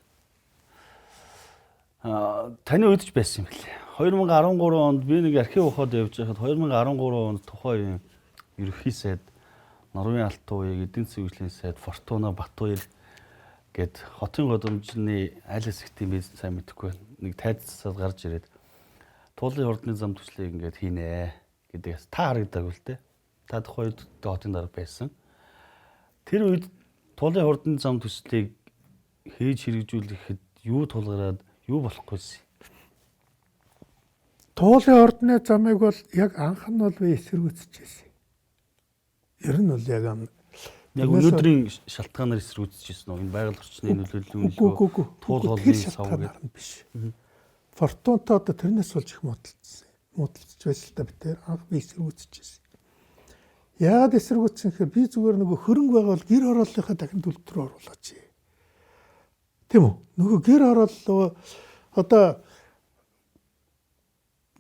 Таны үед ч байсан юм билээ. 2013 онд би нэг архив ухаад явж байхад 2013 онд тухайн үеийн ерөнхий сайд Норвын алтан үеийг эдийн засгийн хөгжлийн сайд Фортуна Батуяр гэд хотын годомжны аль хэсэгтийн бизнес сайн мэдэхгүй нэг тайзсаад гарч ирээд Туулын хурдны зам төслийг ингээд хийнэ гэдэгс та харагдаагүй л дээ. Та тухайн үед хотын дарга байсан. Тэр үед Туулын хурдны зам төслийг хийж хэрэгжүүлэхэд юу тулгараад юу болохгүйсэн?
Туулын хурдны замыг бол яг анх нь бол би эсэргүүцэж байсан. Ер нь бол яг
яг өнөөдрийн шалтгаанаар эсэргүүцэж байсан уу? Энэ байгаль орчны нөлөөллийн үнэлгээ, туул холны сав
гэдэг биш. Фортунта одоо тэрнээс болж их муудалцсан. Муудалцж байсан л та би тэр анх би эсэргүүцэж байсан. Яагаад эсэргүүцсэн гэхээр би зүгээр нөгөө хөрөнгө байгаа бол гэр хорооллынхаа дахин төлөлт рүү оруулаач. Тийм үү? Нөгөө гэр хорооллоо одоо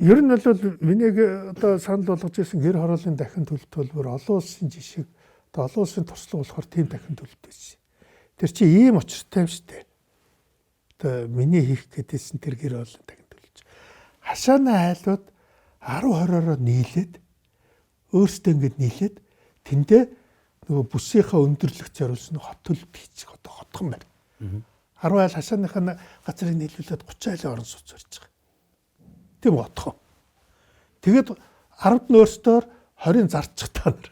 ер нь бол миний одоо санал болгож ирсэн гэр хорооллын дахин төлөлт төлбөр олон улсын жишг одоо олон улсын туршлага болохоор тийм дахин төлөлт байсан. Тэр чи ийм учиртай юм шүү дээ. Одоо миний хийх гэдээсэн тэр гэр хорооллын дахин төлөлт. Хашааны айлууд 10 20-ороо нийлээд өөрсдөө ингэж нийлээд тэндээ нөгөө бүсийнхаа өндөрлөгт зориулсан хот төлөлт хийчих одоо хотхон байна. 10 айл хашааныхаа газрыг нийлүүлээд 30 айлын орон сууц барьж байгаа. Тийм отхон. Тэгээд 10-д нь өөрсдөөр 20-ын зарчих та нар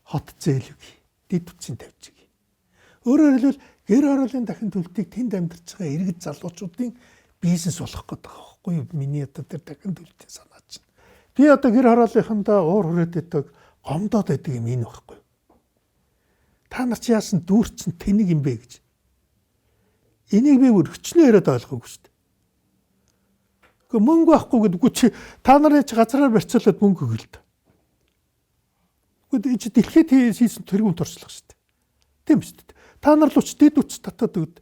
хот зээл өгье. Дид үтсийн тавьж өгье. Өөрөөр хэлбэл гэр хорооллын дахин төлөлтийг тэнд амьдарч байгаа иргэд залуучуудын бизнес болох гэдэг байгаа байхгүй юу? Миний одоо тэр дахин төлөлтийн санаа чинь. Би одоо гэр хорооллынхандаа уур хүрээд идэг, гомдоод байдаг юм энэ байхгүй юу? Та нар чи яасан дүүрчин тэнэг юм бэ гэж. Энийг би бүр өчнөө яриад ойлгоогүй шүү дээ. Гэхдээ мөнгө байхгүй гэдэггүй чи та нарын чи газраар барьцаалаад мөнгө өгөл л дээ. Гэхдээ чи дэлхийд хийсэн тэргүүн туршлага шүү дээ. Тийм шүү дээ. Та нар л уч дэд үц татаад өгд.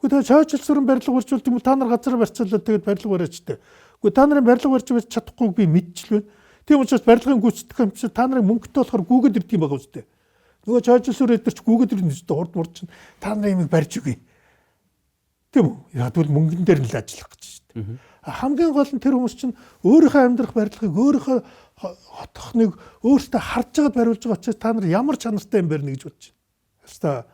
Гэхдээ та чойжл сүрэн барилга барьж болд юм уу? Та нар газраар барьцаалаад тэгээд барилга бариач дээ. Гэхдээ та нарын барилга барьж чадахгүйг би мэдчихлээ. Тийм учраас барилгын гүйцэтгэх компани та нарыг мөнгөтэй болохоор гүгэд ирдэг юм байгаа үстэй. Нөгөө чойжлсуур эдэр ч гүгэд ирнэ үстэй, хурд мурд чинь та нарын юмыг барьж өгье. Тийм үү? Яг бол мөнгөн дээр нь л ажиллах гэж шүү дээ. Хамгийн гол нь тэр хүмүүс чинь өөрийнхөө амьдрах барилгыг, өөрийнхөө хотхныг өөртөө харж байгаад бариулж байгаа учраас та нар ямар чанартай юм барина гэж бодож байна. Хэвээ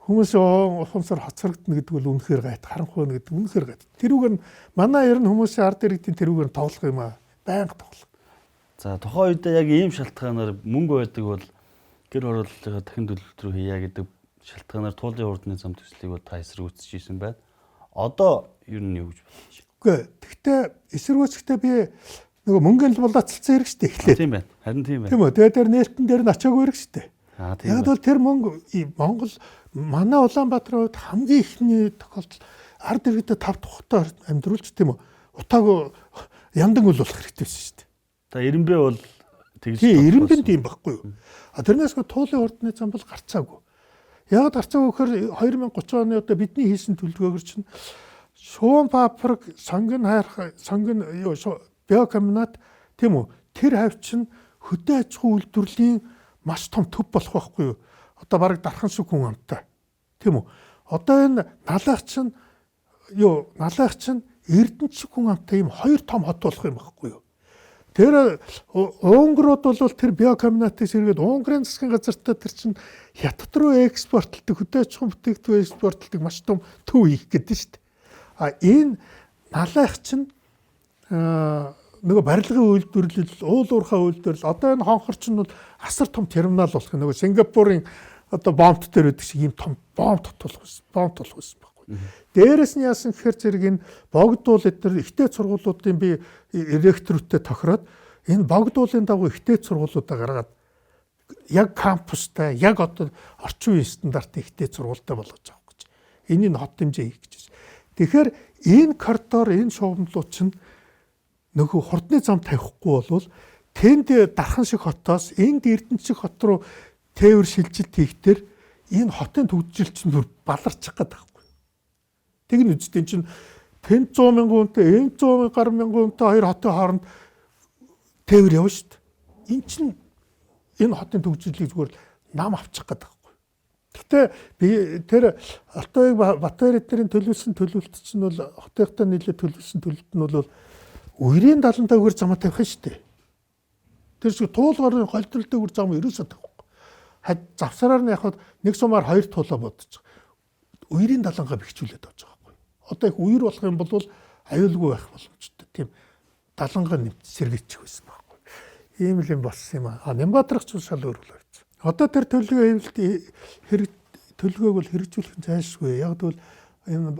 хүмүүс ухамсар хоцрогдно гэдэг бол үнэхээр гайт, харанхуй гэдэг үнэхээр гайт. Тэрүүгээр нь манай ер нь хүмүүсийн ард иргэдийн тэрүүгээр нь тоглох юм аа. Байнга тоглох.
За тухайн үедээ яг ийм шалтгаанаар мөнгө байдаг бол гэр хорооллынхаа дахин төлөлт рүү хийя гэдэг шалтгаанаар туулын хурдны зам төслийг бол та эсэргүүцэж исэн байна. Одоо ер нь юу гэж бодож байна?
Үгүй. Тэгтээ эсэргүүцэхдээ би нөгөө мөнгөнд булаацалсан хэрэг шүү дээ эхлээд.
Тийм байна. Харин тийм байна.
Тийм үү. Тэгээд тэр нээлтэн дээр нь очиагүй хэрэг шүү дээ.
Аа тийм.
Яг бол тэр мөнгө Монгол манай Улаанбаатарын хувьд хамгийн ихний тохиолдол ард иргэдэд тав тухтай амьдруулж тийм үү. Утаагүй яндан үл болох хэрэгтэй байсан шүү дээ.
Та Эренбэ бол тэгж
Тийм, Эренбэ нь тийм байхгүй юу? А тэрнээс туулын хурдны зам бол гарцаагүй. Яг гарцаагүй гэхээр 2030 оны одоо бидний хийсэн төлөвлөгөөгөр чинь шуун фабрик, сонгон хайрх, сонгон юу биокомбинат тийм үү? Тэр хавь чинь хөдөө аж ахуйн үйлдвэрлэлийн маш том төв болох байхгүй юу? Одоо бараг дархан шиг хүн амтай. Тийм үү? Одоо энэ налайх чинь юу, налайх чинь Эрдэнэт шиг хүн амтай ийм хоёр том хот болох юм байхгүй юу? Тэр Унгрууд бол тэр биокомбинатыг сэргээд Унгарын засгийн газартаа тэр чинь хятад руу экспортлдог, хөдөө аж ахуйн бүтээгдэхүүн экспортлдог маш том төв хийх гэдэг шүү дээ. А энэ налайх чинь нөгөө барилгын үйлдвэрлэл, уул уурхай үйлдвэрлэл, одоо энэ хонхор чинь бол асар том терминал болох. Нөгөө Сингапурын одоо бомбт дээр байдаг шиг ийм том бомб болох байсан, бомб болох байсан байхгүй. Дээрээс нь яасан гэхээр зэрэг энэ богдуул эдгээр ихтэй сургуулиудын би ректорүүдтэй тохироод энэ богдуулын дагуу ихтэй сургуулиудаа гаргаад яг кампустай, яг одоо орчин үеийн стандартын ихтэй сургуультай болгож авах гэж. Энийг хот хэмжээ хийх гэж. Тэгэхээр энэ коридор, энэ шугамлууд чинь нөгөө хурдны зам тавихгүй болвол тэнд дархан шиг хотоос энд Эрдэнэт шиг хот руу тээвэр шилжилт хийхдээ энэ хотын төгжил чинь бүр баларчих гээд байхгүй. Тэг нь үстэн чинь тэнд 100 мянган хүнтэй, энд 100 гаруй мянган хүнтэй хоёр хотын хооронд тээвэр явна шүү дээ. Энэ чинь энэ хотын төгжлийг зүгээр нам авчих гээд байхгүй. Гэхдээ би тэр Алтайг Батбаяр эднэрийн төлөвлөсөн төлөвлөлт чинь бол хотынхтай нийлээд төлөвлөсөн төлөвлөлт нь бол үерийн 75-аар замаа тавих нь шүү дээ. Тэр шиг туулгарын холдролтойгөр зам ерөөсөө тавихгүй. Хад завсараар нь явхад нэг сумаар хоёр туулаа бодчих. Үерийн 70-гаа бэхжүүлээд авч байгаа байхгүй. Одоо их үер болох юм бол аюулгүй байх боломжтой. Тийм 70-гаа нэмт сэргээчих байсан байхгүй. Ийм л юм болсон юм аа. Нямбатарх ч шал өөр болов. Одоо тэр төлөвлөгөө хэвлэлт хэрэг төлөвлөгөөг бол хэрэгжүүлэх нь зайлшгүй. Яг тэгвэл энэ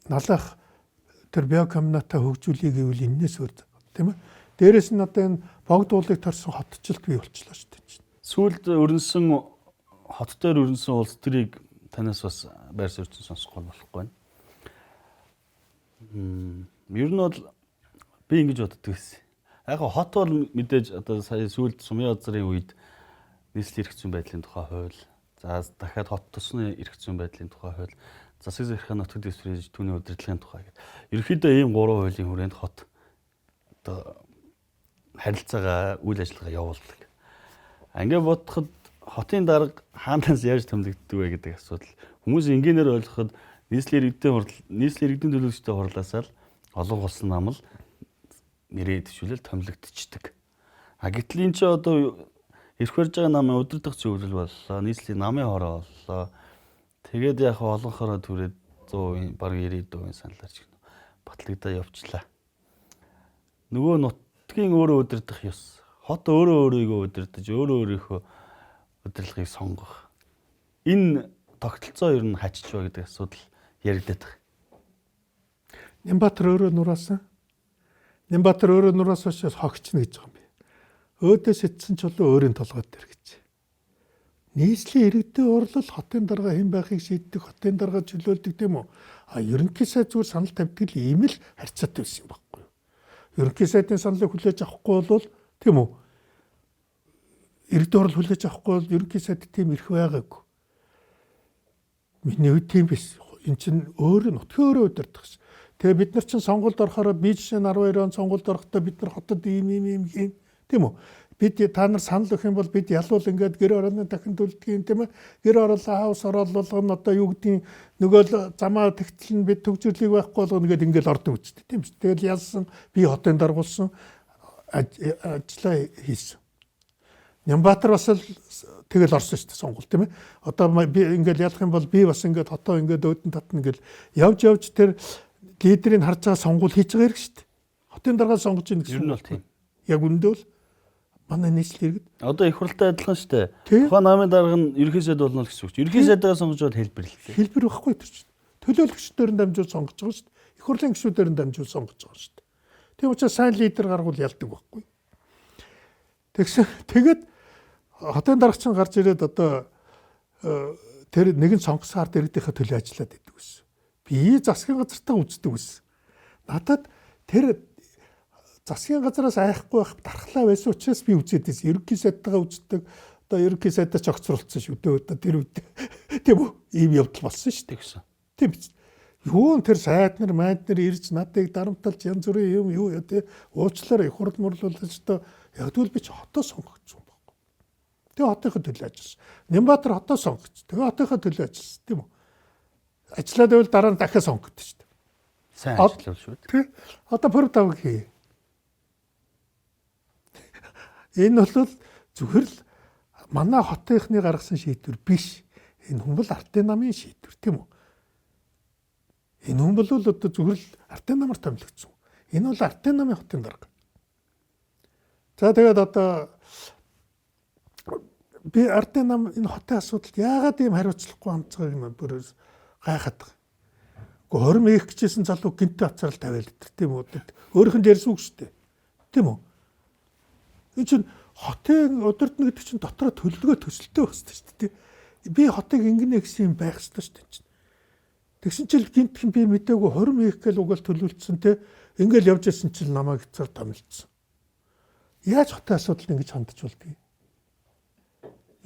налах тэр биокомбинатаа хөгжүүлэе гэвэл энэс өөр тийм ээ. Дээрээс нь одоо энэ богдуулыг торсон хотчлт бий болчлоо шүү дээ.
Сүүлд өрнөсөн хот дээр өрнөсөн улс төрийг танаас бас байр суурьтай сонсохгүй болохгүй байна. Ер нь бол би ингэж боддог гэсэн. Яг хот бол мэдээж одоо сая сүүлд сумын газрын үед нийслэлийн эрх зүйн байдлын тухай хууль, за дахиад хот тусны эрх зүйн байдлын тухай хууль, засаг захиргааны нутаг дэвсгэрийн түүний удирдлагын тухай гэдэг. Ерөнхийдөө ийм гурван хуулийн хүрээнд хот одоо харилцаагаа, үйл ажиллагаа явуулдаг. Ингээд бодоход хотын дарга хаанаас яаж томилогддог вэ гэдэг асуудал. Хүмүүс энгийнээр ойлгоход нийслэлийн иргэдийн хурал, нийслэлийн иргэдийн төлөөлөгчтэй хурлаасаа л олон улсын нам л нэрээ дэвшүүлэл томилогдчихдаг. А гэтэл энэ ч одоо эрх барьж байгаа намын удирдах зөвлөл боллоо, нийслэлийн намын хороо боллоо. Тэгээд яг олонхороо түрээд 100% бараг 90% саналаар ч гэнэ батлагдаа явчлаа. Нөгөө нутгийн өөрөө удирдах ёс, хот өөрөө өөрийгөө удирдах, өөрөө өөрийнхөө удирдлагыг сонгох. Энэ тогтолцоо ер нь хачиж ба гэдэг асуудал яригдаад байгаа.
Нямбатар өөрөө нураасан. Нямбатар өөрөө нураас учраас хогчно гэж байгаа юм би. Өөдөөс итсэн чулуу өөрийн толгой дээр гэж. Нийслэлийн иргэдийн урлал хотын дарга хэн байхыг шийддэг, хотын дарга чөлөөлдөг тийм үү? А ерөнхий сайд зүгээр санал тавьдаг л ийм л харьцаатай байсан юм баггүй юу? Ерөнхий сайдын саналыг хүлээж авахгүй бол тийм үү? Иргэдийн урал хүлээж авахгүй бол ерөнхий сайд тийм эрх байгаагүй. Миний үед тийм биш. Эн чинь өөрөө нутгийн өөрөө удирдах шээ. Тэгээ бид нар чинь сонгуульд орохоор би жишээ нь 12 он сонгуульд орохдоо бид нар хотод ийм ийм ийм хийн. Тийм үү? Бид та нар санал өгөх юм бол бид ялвал ингээд гэр орооны дахин төлдөг юм, тийм ээ. Гэр ороолоо хаус орооллого нь одоо юу гэдгийг нөгөө л замаа тэгтэл нь бид төгжрлийг байхгүй болгоно гэдээ ингээд ордог үстэй, тийм үү? Тэгэл ялсан, би хотын даргуулсан, ажлаа хийсэн. Нямбатар бас л тэгэл орсон шүү дээ сонгуул, тийм ээ. Одоо би ингээд ялах юм бол би бас ингээд хотоо ингээд өөдөн татна гэл явж явж тэр лидерийг харж байгаа сонгуул хийж байгаа хэрэг шүү дээ. Хотын даргаа сонгож ийн
гэсэн. Ер нь бол тийм.
Яг үндэ бол манай нийслэл иргэд.
Одоо их хуралтай адилхан шүү дээ. Тухайн намын дарга нь ерөнхий сайд болно л гэсэн үг чинь. Ерөнхий сайдаа сонгож бол хэлбэр л дээ.
Хэлбэр байхгүй тэр чинь. Төлөөлөгчдөр нь дамжуул сонгож байгаа шүү дээ. Их хурлын гишүүдээр нь дамжуул сонгож байгаа шүү дээ. Тийм учраас сайн лидер гаргуул ялдаг байхгүй. Тэгсэн тэгээд хотын дарга чинь гарч ирээд одоо тэр нэгэн сонгосон ард иргэдийнхээ төлөө ажиллаад идэг гэсэн. Би засгийн газартаа үздэг гэсэн. Надад тэр засгийн газараас айхгүй байх дархлаа байсан учраас би үзээд байсан. Ерөнхий сайдтайгаа үздэг. Одоо ерөнхий сайдаа ч огцруулсан шүү дээ. Одоо тэр үед тийм үү? Ийм явдал болсон шүү дээ
гэсэн.
Тийм биз. Юу н тэр сайд нар, майд нар ирж надыг дарамталж янз бүрийн юм юу тий уучлаарай их хурл мурлуулж одоо яг тэгвэл би ч хотоо сонгогдсон байхгүй. Тэгээ хотынхоо төлөө ажилласан. Нямбатар хотоо сонгогдсон. Тэгээ хотынхоо төлөө ажилласан, тийм үү? Ажиллаад байвал дараа нь дахиад сонгогдсон шүү дээ.
Сайн ажиллав шүү дээ.
Тий. Одоо пүрэв хий. Энэ бол зүгээр л манай хотынхны гаргасан шийдвэр биш. Энэ хүн бол ардын намын шийдвэр, тийм үү? Энэ хүн бол одоо зүгээр л ардын намар томилогдсон. Энэ бол ардын намын хотын дарга. За тэгээд одоо би ардын нам энэ хотын асуудалд яагаад ийм хариуцлагагүй хандж байгааг нь бүр гайхаад байгаа. Гэхдээ хорим хийх гэжсэн залуу гинтээ ацаал тавиал тэр, тийм үү? Өөрийнх нь ярьсан үг шүү дээ. Тийм үү? Энэ чинь хотын удирдна гэдэг чинь дотроо төлөвлөгөө төсөлтөө байх хэрэгтэй шүү дээ. Би хотыг ингэнэ гэсэн юм байх хэрэгтэй шүү дээ. Тэгсэн чинь гинтхэн би мдээгүй хорим хийх гээл угаал төлөвлөсөн те. Ингээл явж исэн чинь намайг цар томилдсон. Яаж хотын асуудал ингэж хандж болдгийг?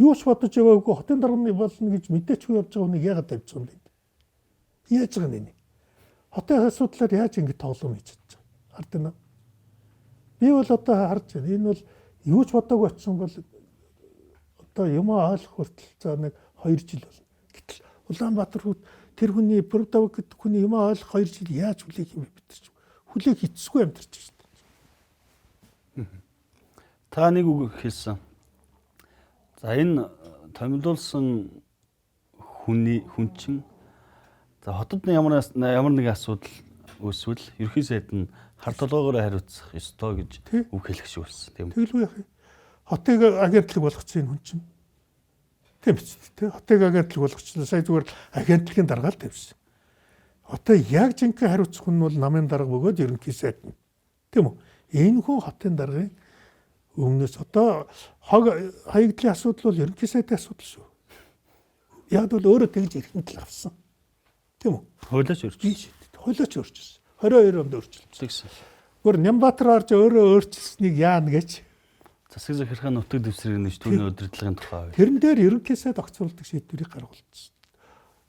Юу ч бодож яваагүй хотын дарга болно гэж мэдээчгүй явж байгаа хүнийг яагаад тавьж байгаа юм бэ? Яаж байгаа юм бэ? Хотын асуудлаар яаж ингэж тоглоом хийж чадчих вэ? Ард нь. Би бол одоо харж байна. Энэ бол юу ч бодоогүй очсон бол одоо юмаа ойлгох хүртэл за нэг 2 жил болно. Гэтэл Улаанбаатар хүүт тэр хүний Пүрэв гэдэг хүний юмаа ойлгох 2 жил яаж хүлээх юм бэ бид нар ч хүлээх хэцгүй амьдарч шүү дээ.
Та нэг үг хэлсэн. За энэ томилуулсан хүний хүн чинь за хотод ямар нэгэн асуудал үүсвэл ерөнхий сайд нь хар толгоогоор хариуцах ёстой гэж үг хэлэх шиг болсон, тийм үү?
Тэгэлгүй яах юм. Хотыг агентлаг болгочихсон энэ хүн чинь. Тийм биз дээ. Хотыг агентлаг болгочихсон. Сая зүгээр агентлагийн даргаал тавьсан. Одоо яг жинхэнэ хариуцах хүн бол намын дарга бөгөөд ерөнхий сайд нь. Тийм үү? Энэ хүн хотын даргын өмнөөс одоо хог хаягдлын асуудал бол ерөнхий сайдын асуудал шүү. Яг бол өөрөө тэгж эрхэмтэл авсан. Тийм үү?
Хуулиач өөрчилсөн.
Хуулиач өөрчилсөн. 22 онд өөрчилсөн.
Тэгсэн.
Гүр Нямбатар орж өөрөө өөрчилсөнийг яана гэж
засаг захиргааны нутаг дэвсгэрийг нэвч түүний удирдлагын тухай.
Тэрэн дээр ерөнхий сайд огцруулдаг шийдвэрийг гаргуулсан.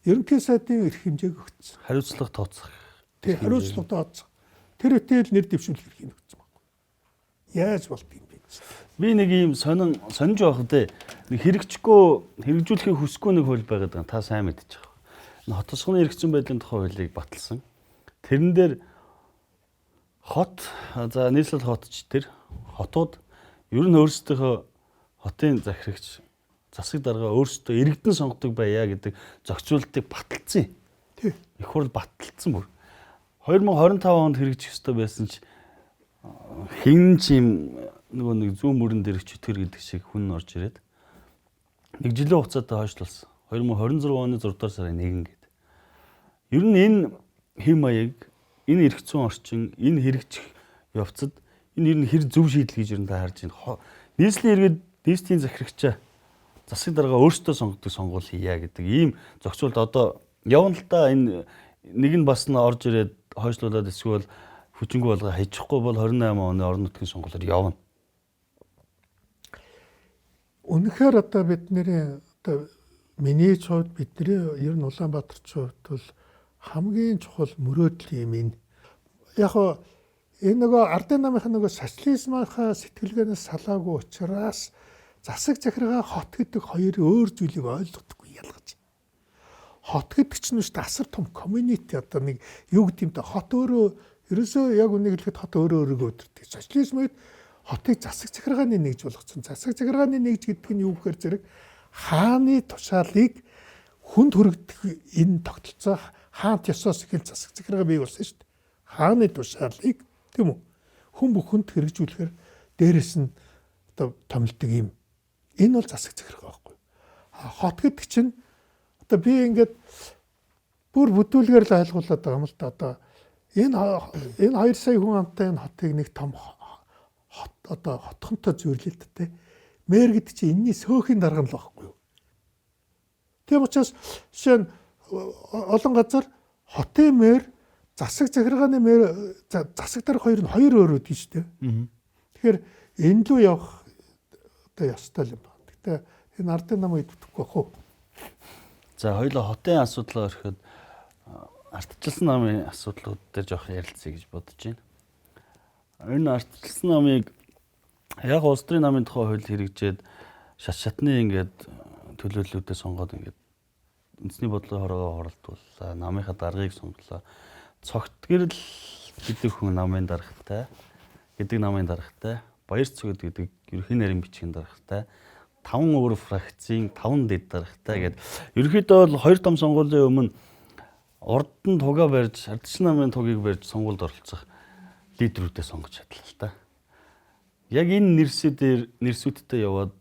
Ерөнхий сайдын эрх хэмжээг өгсөн.
Хариуцлага тооцох.
Тий, хариуцлага тооцох. Тэр үтэл нэр дэвшүүлэх эрхийг өгсөн байхгүй. Яаж болдгийг бэ?
Би нэг ийм сонж явах дээ. Нэг хэрэгжихгүй, хэрэгжүүлэхийг хүсэхгүй нэг хууль байгаад байгаа. Та сайн мэдчих. Энэ хот тосгоны эргэцэн байдлын тухай хуулийг баталсан. Тэрэн дээр хот за нийслэл хотч тэр хотууд ер нь өөрсдийнхөө хотын захирагч засаг дарга өөрсдөө иргэдэн сонгодог байя гэдэг зохицуултыг баталсан.
Тий.
Их хурл баталсан бүр. 2025 онд хэрэгжих ёстой байсан ч хэн ч юм нөгөө нэг зүүн мөрөн дээрх чөтгөр гэдэг шиг хүн орж ирээд нэг жилийн хугацаатай хойшлуулсан. 2026 оны 6 дугаар сарын 1 гээд. Ер нь энэ хэм маяг, энэ эрх зүйн орчин, энэ хэрэгжих явцад энэ ер нь хэр зөв шийдэл гэж ер нь та харж байна. Нийслэлийн иргэд нийслэлийн захирагчаа засаг дарга өөрсдөө сонгодог сонгуул хийя гэдэг ийм зохицуулт одоо явна л да. Энэ нэг нь бас нь орж ирээд хойшлуулад эсвэл хүчингү болгоо хайчихгүй бол 28 оны орон нутгийн сонгуулиар явна.
Үнэхээр одоо бидний одоо миний ч хувьд бидний ер нь Улаанбаатарч хувьд бол хамгийн чухал мөрөөдөл юм энэ. Яг хоо Энэ нөгөө ардын намынх нөгөө социализмынхаа сэтгэлгээнээс салаагүй учраас засаг захиргаа хот гэдэг хоёр өөр зүйлийг ойлгохгүй ялгаж. Хот гэдэг чинь шүү дээ асар том community одоо нэг юу гэдэг юм бэ? Хот өөрөө ерөөсөө яг үнийг хэлэхэд хот өөрөө өөрийгөө өдөрдөг. Социализм үед хотыг засаг захиргааны нэгж болгоцсон. Засаг захиргааны нэгж гэдэг нь юу гэхээр зэрэг хааны тушаалыг хүнд хүргэдэг энэ тогтолцоо хаант ёсоос эхэл засаг захиргаа бий болсон шүү дээ. Хааны тушаалыг тийм үү? Хүн бүхэнд хэрэгжүүлэхээр дээрэс нь одоо томилдог юм. Энэ бол засаг захиргаа байхгүй. А хот гэдэг чинь одоо би ингээд бүр бүдүүлгээр л ойлгуулад байгаа юм л да. Одоо энэ 2 сая хүн амтай энэ хотыг нэг том хот одоо хотхонтой зөвөрлөл л дээ. Мэр гэдэг чинь энэний сөөхийн дарга нь л байхгүй юу? Тийм учраас жишээ нь олон газар хотын мэр засаг захиргааны мэр засаг дарга хоёр нь хоёр өөр өгдөг шүү дээ. Тэгэхээр энэ лүү явах одоо ёстой юм байна. Гэтэ энэ ардын нам идэвхгүй бах уу?
За хоёулаа хотын асуудлаа өрхөд ардчилсан намын асуудлууд дээр жоох ярилцъя гэж бодож байна. Энэ ардчилсан намыг яг улс төрийн намын тухай хууль хэрэгжээд шат шатны ингээд төлөөллүүдээ сонгоод ингээд үндэсний бодлогын хорогоо хуралдууллаа. Намынхаа даргаыг сонголоо. Цогт гэрэл гэдэг хүн намын даргатай, гэдэг намын даргатай, Баяр цогт гэдэг ерөнхий нарийн бичгийн даргатай, 5 өөр фракцийн 5 дэд даргатай гэд ерөнхийдөө бол хоёр том сонгуулийн өмнө урд нь тугаа барьж, ардчилсан намын тугийг барьж сонгуульд оролцох лидерүүдээ сонгож чадлаа л та. Яг энэ нэрсүүдтэй яваад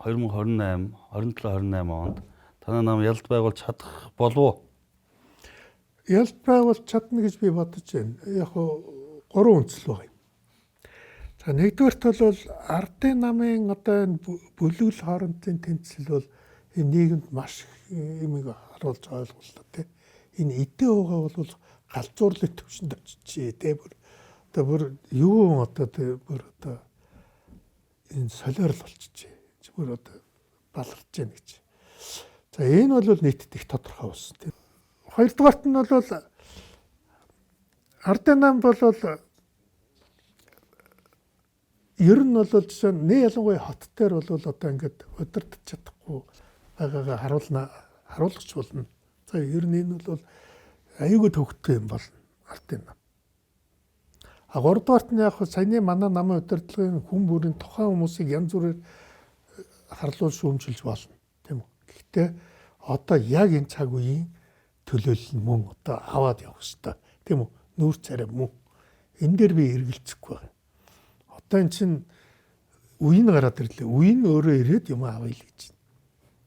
2028, 27, 28 онд танай нам ялд байгуулж чадах болов уу?
Ялд байгуулж чадна гэж би бодож байна. Яг хуу гурван үндэслэл байгаа юм. За нэгдүгээрт бол ардын намын одоо энэ бүлэглэл хоорондын тэмцэл бол энэ нийгэмд маш их юмыг харуулж ойлголоо тий. Энэ эдээ уугаа бол галзуурлын төвшөнд очижээ тий. Бүр одоо бүр юу одоо тий бүр одоо энэ солиорл болчихжээ. Бүр одоо баларч яах гэж. За энэ бол нийтэд их тодорхой болсон тий. Хоёрдугаарт нь бол ардын нам бол ер нь бол жишээ нь нэг ялангуяа хот дээр бол одоо ингээд удирдах чадахгүй байгаагаа харуулгач болно. За ер нь энэ бол аюулгүй төвхтэй юм болно ардын нам. А гуравдугаарт нь яг саяны манай намын удирдлагын хүн бүрийн тухайн хүмүүсийг янз бүрээр харлуул шүүмжилж болно тийм үү. Гэхдээ одоо яг энэ цаг үеийн төлөөлөл нь мөн одоо аваад явах хэрэгтэй тийм үү. Нүүр царай мөн. Энэ дээр би эргэлзэхгүй байна. Одоо эн чинь үе нь гараад ирлээ. Үе нь өөрөө ирээд юм авъя л гэж.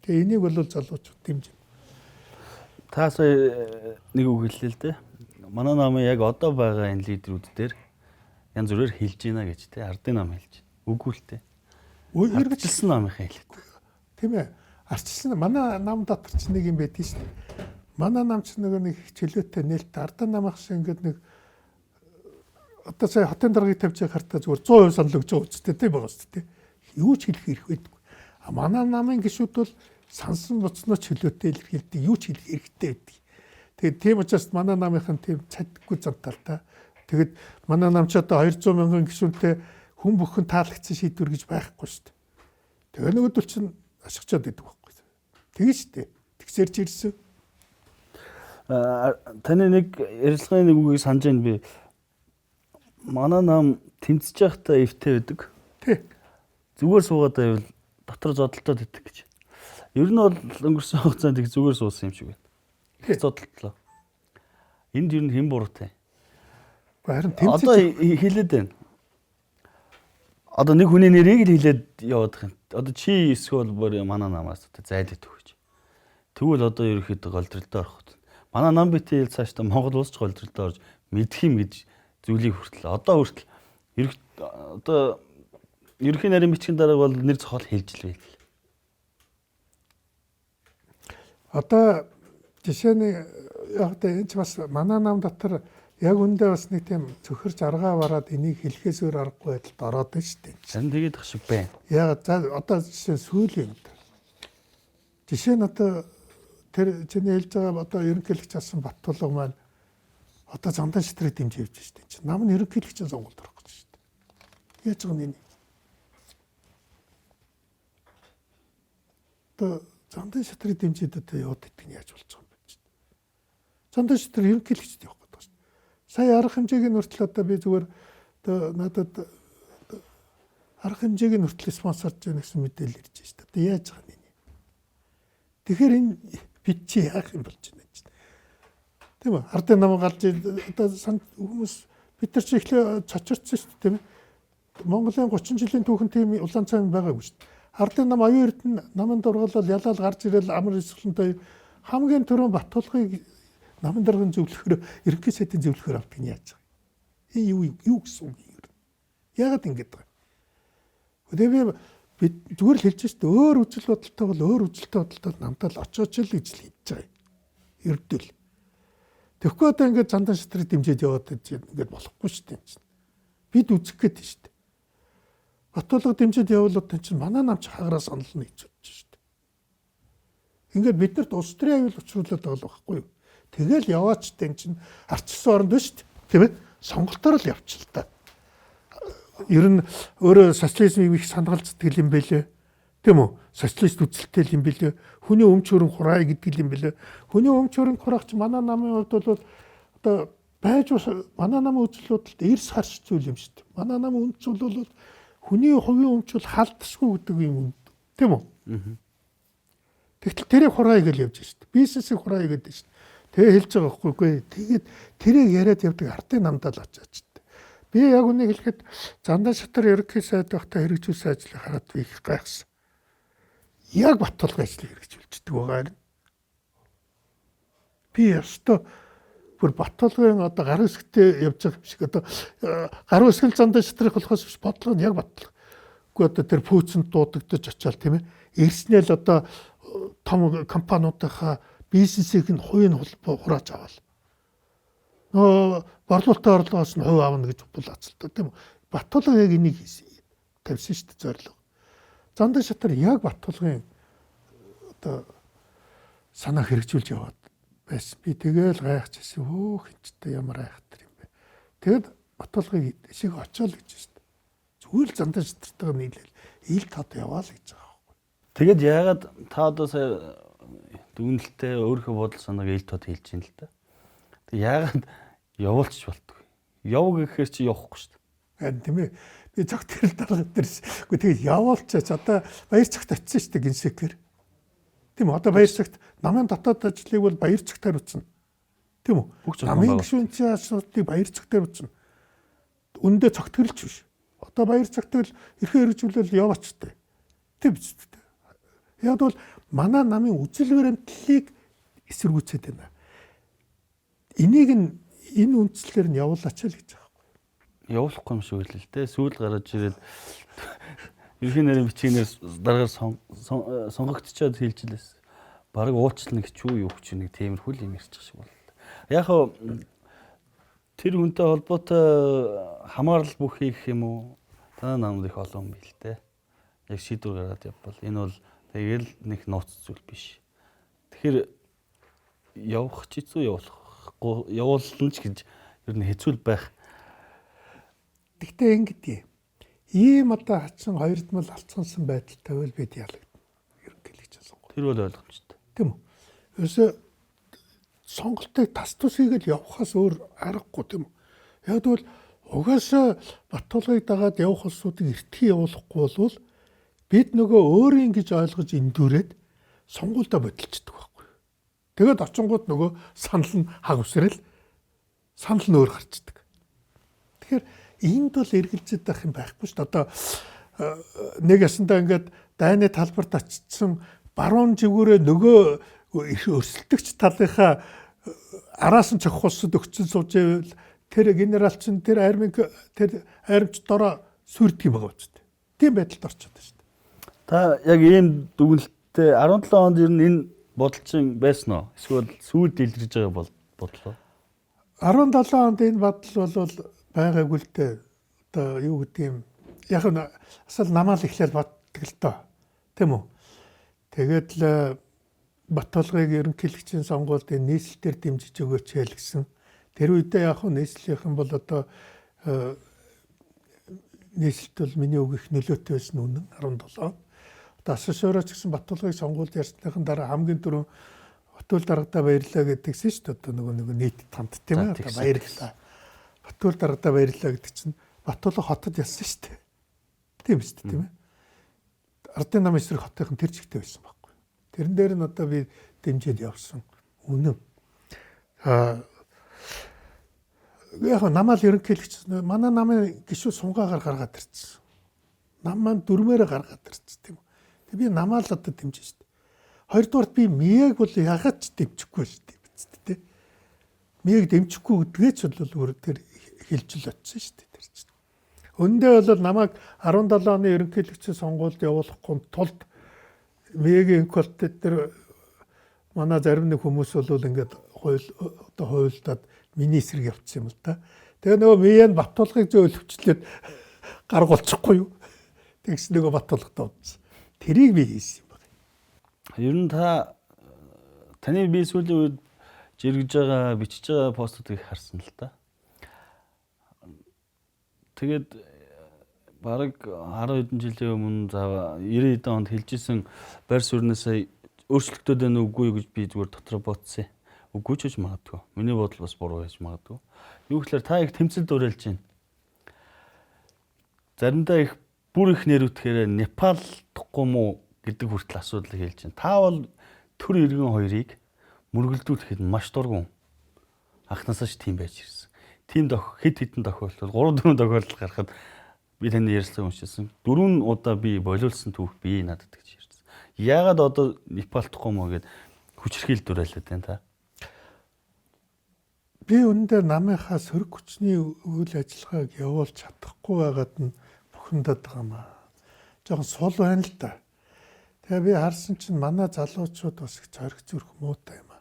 Тэгээ энийг бол залуучууд дэмжинэ.
Та сая нэг үг хэллээ л дээ. Манай намын яг одоо байгаа энэ лидерүүд дээр янз бүрээр хэлж гинэ гэж те ардын нам хэлж. Үгүй л те. Ардчилсан намынхаа хэлээд.
Тийм ээ. Ардчилсан манай нам дотор ч нэг юм байдгийг шүү дээ. Манай нам ч нөгөө нэг чөлөөтэй нээлттэй ардын намынх шиг ингээд нэг одоо сая хотын даргаыг тавьж байгаа хартаа зүгээр 100% санал өгч байгаа үстэй тийм байгаа үстэй тийм. Юу ч хэлэх эрх байдаггүй. А манай намын гишүүд бол сансан буцнаа чөлөөтэй илэрхийлдэг, юу ч хэлэх эрхтэй байдаг. Тэгээд тийм учраас манай намынхан тийм цадгүй зантал та. Тэгэд манай нам ч одоо 200 мянган гишүүнтэй хүн бүхэн таалагдсан шийдвэр гэж байхгүй шүү дээ. Тэгээ нөгөөдөл чинь ашигчаад байдаг байхгүй. Тэгээ шүү дээ. Тэгсэрч ирсэн.
Таны нэг ярилцлагын нэг үгийг санаж байна би. Манай нам тэмцэж байхдаа эвтэй байдаг.
Тий.
Зүгээр суугаад байвал дотор зодолтоод идэх гэж. Ер нь бол өнгөрсөн хугацаанд их зүгээр суусан юм шиг байна. Их зодолтлоо. Энд ер нь хэн буруутай?
Харин тэмцэж
одоо хэлээд байна. Одоо нэг хүний нэрийг л хэлээд яваад байгаа юм. Одоо чи эсвэл бүр манай намаас одоо зайлаад өгч. Тэгвэл одоо ерөөхдөө голдролдоо орох. Манай нам битгий хэл цаашдаа Монгол улс ч голдролдоо орж мэдх юм гэж зүйлийг хүртэл одоо хүртэл одоо ерөнхий нарийн бичгийн дарга бол нэр зохиол хэлж л байл.
Одоо жишээ нь яг одоо энэ ч бас манай нам дотор яг үндэ бас нэг тийм цөхөрч аргаа бараад энийг хэлэхээс өөр аргагүй байдалд ороод байна шүү дээ.
Харин тэгээд ах шиг байна.
Яг за одоо жишээ нь сүүлийн юм. Жишээ нь одоо тэр чиний хэлж байгаа одоо ерөнхийлөгч асан Баттулга маань Одоо Зандан шатрыг дэмжиж явж штэ. Чинь нам нь ерөнхийлөгчийн сонгуульд орох гэж штэ. Яаж байгаа юм энэ? Одоо Зандан шатрыг дэмжиж одоо яваад идэх нь яаж болж байгаа юм бэ чинь. Зандан шатар ерөнхийлөгчд явах гэдэг штэ. Сая арга хэмжээгийн хүртэл одоо би зүгээр одоо надад арга хэмжээгийн хүртэл спонсорж байна гэсэн мэдээлэл ирж штэ. Одоо яаж байгаа юм энэ? Тэгэхээр энэ бид чи яах юм болж байна чинь. Тийм үү? Ардын нам гарч одоо хүмүүс бид нар чи эхлээ цочирдсан шүү дээ, тийм ээ. Монголын 30 жилийн түүхэн тийм улаан цайм байгаагүй шүү дээ. Ардын нам оюун эрдэнэ намын дургалал ялаал гарч ирэл амар эсгэлэнтэй хамгийн түрүүн Баттулгыг намын даргын зөвлөхөөр ерөнхий сайдын зөвлөхөөр авдаг нь яаж байгаа юм? Энэ юу гэсэн үг юм? Яагаад ингэж байгаа юм? Тэгээ би зүгээр л хэлж шүү дээ. Өөр үзэл бодолтой бол өөр үзэлтэй бодолтой намдаа л очооч л гэж л хэлж байгаа юм. Ердөл. Тэгэхгүй одоо ингээд Зандан шатрыг дэмжиж яваад ингээд болохгүй шүү дээ. Бид үзэх гээд шүү дээ. Баттулга дэмжиж явуулаад чинь манай нам ч хагараа санал нь гэж бодож шүү дээ. Ингээд биднэрт улс төрийн аюул учруулад байгаа л байхгүй юу? Тэгэл яваач тэн чинь арчилсан оронд байна шүү дээ. Тийм ээ? Сонголтоор л явчих л та. Ер нь өөрөө социализмыг их сандгалцдаг юм бэлээ. Тийм үү? Социалист үзэлтэй юм бэлээ. Хүний өмч хөрөнгө хураая гэдэг юм бэлээ. Хүний өмч хөрөнгө хураах чи манай намын хувьд бол одоо байж манай намын үзэл бодолд эрс харш зүйл юм шүү дээ. Манай намын үндэс бол хүний хувийн өмч бол халдшгүй гэдэг юм. Тийм үү? Тэгтэл тэрийг хураая гэж явж шүү дээ. Бизнесийг хураая гэдэг шүү дээ. Тэгээ хэлж байгаа байхгүй үгүй. Тэгээд тэрийг яриад явдаг ардын намдаа л очиач. Би яг үнийг хэлэхэд Зандан шатар ерөнхий сайд байхдаа хэрэгжүүлсэн ажлыг хараад би их гайхсан. Яг Баттулгын ажлыг хэрэгжүүлчихдэг байгаа юм. Би ёстой бүр Баттулгын одоо гар үсгтээ явж байгаа юм шиг одоо гар үсгэл Зандан шатрыг болохоос биш бодлого нь яг Баттулга. Үгүй одоо тэр пүүцэнд дуудагдаж очиад тийм ээ. Ирснээр л одоо том компаниудынхаа бизнесийг нь хувийн хурааж авал. Нөгөө борлуулалтын орлогоос нь хувь авна гэж булаацалтай тийм үү. Баттулга яг энийг тавьсан шүү дээ зорилго. Зандан шатар яг Баттулгын одоо санаа хэрэгжүүлж яваад байсан. Би тэгэл гайхчихсан. Хөөх хинчтэй ямар айхтар юм бэ. Тэгэд Баттулгыг шиг очиол гэж шүү дээ. Зүгээр л Зандан шатартайгаа нийлээл ил тод яваал гэж байгаа байхгүй.
Тэгэд яагаад та одоо сая дүгнэлтээ өөрийнхөө бодол санааг ил тод хэлж байна л та. Тэг яагаад явуулчих болтгүй. Яв гэхээр чи явахгүй шүү дээ.
Харин тийм ээ. Би цогт тэрэл дарга дээрс. Үгүй тэгээд явуулчаач одоо баяр цагт очсон шүү дээ гинсекэр. Тийм үү? Одоо баяр цагт намын дотоод ажлыг бол баяр цагт хариуцна. Тийм үү? Намын гишүүнчийн асуудлыг баяр цагт хариуцна. Үндэ цогт тэрэлч биш. Одоо баяр цагт л эрхээ хэрэгжүүлэл яваачтай. Тийм биз дээ. Яг бол манай намын үзэл баримтлалыг эсэргүүцээд байна. Энийг нь энэ үндслээр нь явуулаач л гэж байгаа байхгүй.
Явуулахгүй юм шиг үлээ л дээ. Сүүл гараж ирээд ерхий нэрийн бичгэнээр дараагаар сонгогдчоод хэлж лээс. Бараг уучлна гэж юу юу ч нэг тиймэрхүү юм ярьчих шиг боллоо. Яг хав тэр хүнтэй холбоотой хамаарал бүх хийх юм уу? Танаа намд их олон юм бил дээ. Яг шийдвэр гаргаад явбал энэ бол тэгэл нэг нууц зүйл биш. Тэгэхээр явах ч хэцүү явуулахгүй явуулна ч гэж ер нь хэцүү байх.
Гэхдээ ингэдэй. Ийм одоо хачин хоёрдмал алцгансан байдалтай бол бид ялагдана. Ерөнхийлөгч сонгуул.
Тэр бол ойлгомжтой.
Тийм үү? Ерөөсөө сонголтыг тас тус хийгээл явахаас өөр аргагүй тийм үү? Яг тэгвэл угаасаа Баттулгыг дагаад явах улсуудыг эртхий явуулахгүй болвол бид нөгөө өөрийн гэж ойлгож эндүүрээд сонгуульдаа бодолцдог байхгүй. Тэгээд очингууд нөгөө санал нь хаг үсрэл санал нь өөр гарчдаг. Тэгэхээр энд бол эргэлзээд байх юм байхгүй шүү дээ. Одоо нэг ясандаа ингээд дайны талбарт очсон баруун живгүүрээ нөгөө өрсөлдөгч талынхаа араас нь цохих улсад өгцөн сууж ивэл тэр генерал чинь тэр армийн тэр армич дороо сүрдэг юм байгаа үст. Тийм байдалд орчод байна шүү дээ.
Та яг ийм дүгнэлттэй 17 онд ер нь энэ бодол чинь байсан уу? Эсвэл сүүлд илэрж байгаа бодлоо?
17 онд энэ бодол бол байгаагүй л дээ. Одоо юу гэдэг юм яг нь асал намаал эхлээл боддог л доо. Тийм үү? Тэгээд л Баттулгыг ерөнхийлөгчийн сонгуульд энэ нийслэлээр дэмжиж өгөөч хэл гэсэн. Тэр үедээ яг хөө нийслэлийнхэн бол одоо нийслэлт бол миний үг их нөлөөтэй байсан үнэн 17. Одоо АСШ-ороо ч гэсэн Батулгыг сонгуульд ярьсныхан дараа хамгийн түрүүн Батүл даргадаа баярлалаа гэдгийгсэн шүү дээ. Одоо нөгөө нийтэд хамт тийм ээ. Одоо баярлалаа. Батүл даргадаа баярлалаа гэдэг чинь Батулга хотод ялсан шүү дээ. Тийм шүү дээ, тийм ээ. Ардын нам эсрэг хотынхан тэр чигтээ байсан байхгүй. Тэрэн дээр нь одоо би дэмжиж явсан үнэн. Яг намаал ерөнхийлөгч манай намын гишүүд сунгаагаар гаргаад ирсэн. Нам маань дүрмээрээ гаргаад ирсэн тийм үү. Тэг би намаал одоо дэмжиж шүү дээ. Хоёрдугаарт би мияг бол ягаад ч дэмжихгүй шүү дээ биз дээ. Мияг дэмжихгүй гэдгээ ч бол өөр тэр хэлж л очсон шүү дээ тэр чинь. Өндөө бол намайг 17 оны ерөнхийлөгчийн сонгуульд явуулахгүй тулд миягийн инквалитет тэр манай зарим нэг хүмүүс бол ингээд хууль одоо хуйлдаад миний эсрэг явчихсан юм л да. Тэгээ нөгөө Миян Батулгыг зөөлөвчлээд гаргуулчихгүй юу? Тэгс нөгөө Батулгатай удсан. Тэрийг би хийсэн юм байна.
Ер нь та таны би сүүлийн үед жиргэж байгаа, бичиж байгаа постуудыг харсан л та. Тэгээд бараг 10 хэдэн жилийн өмнө за 90 хэдэн онд хэлжсэн байр суурнасаа өөрчлөгдөд байна үгүй юу гэж би зүгээр дотроо бодсон. Үгүй ч гэж магадгүй. Миний бодол бас буруу байж магадгүй. Юу гэхээр та их тэмцэл дуурайлж байна. Заримдаа их бүр их нэрвтгэхээр Непал тухгүй мó гэдэг хүртэл асуудлыг хэлж байна. Та бол төр иргэн хоёрыг мөргөлдүүлэхэд маш дургуун. Анхнаасаа ч тийм байж ирсэн. Тийм хэд хэдэн тохиолдол 3 4 тохиолдол гарахад би таны ярьцлага уншижсэн. 4 удаа би болиулсан түүх би надад гэж ярьсан. Яагаад одоо Непал тухгүй мó гэд хүчирхийл дуурайлаад байна та?
Би үүндээ намынхаа сөрөг хүчний үйл ажиллагааг явуулж чадахгүй байгаад нь бухимдаад байгаа юм аа. Жохон сул байна л да. Тэгээ би харсан чинь манай залуучууд бас их зориг зүрх муутай юм аа.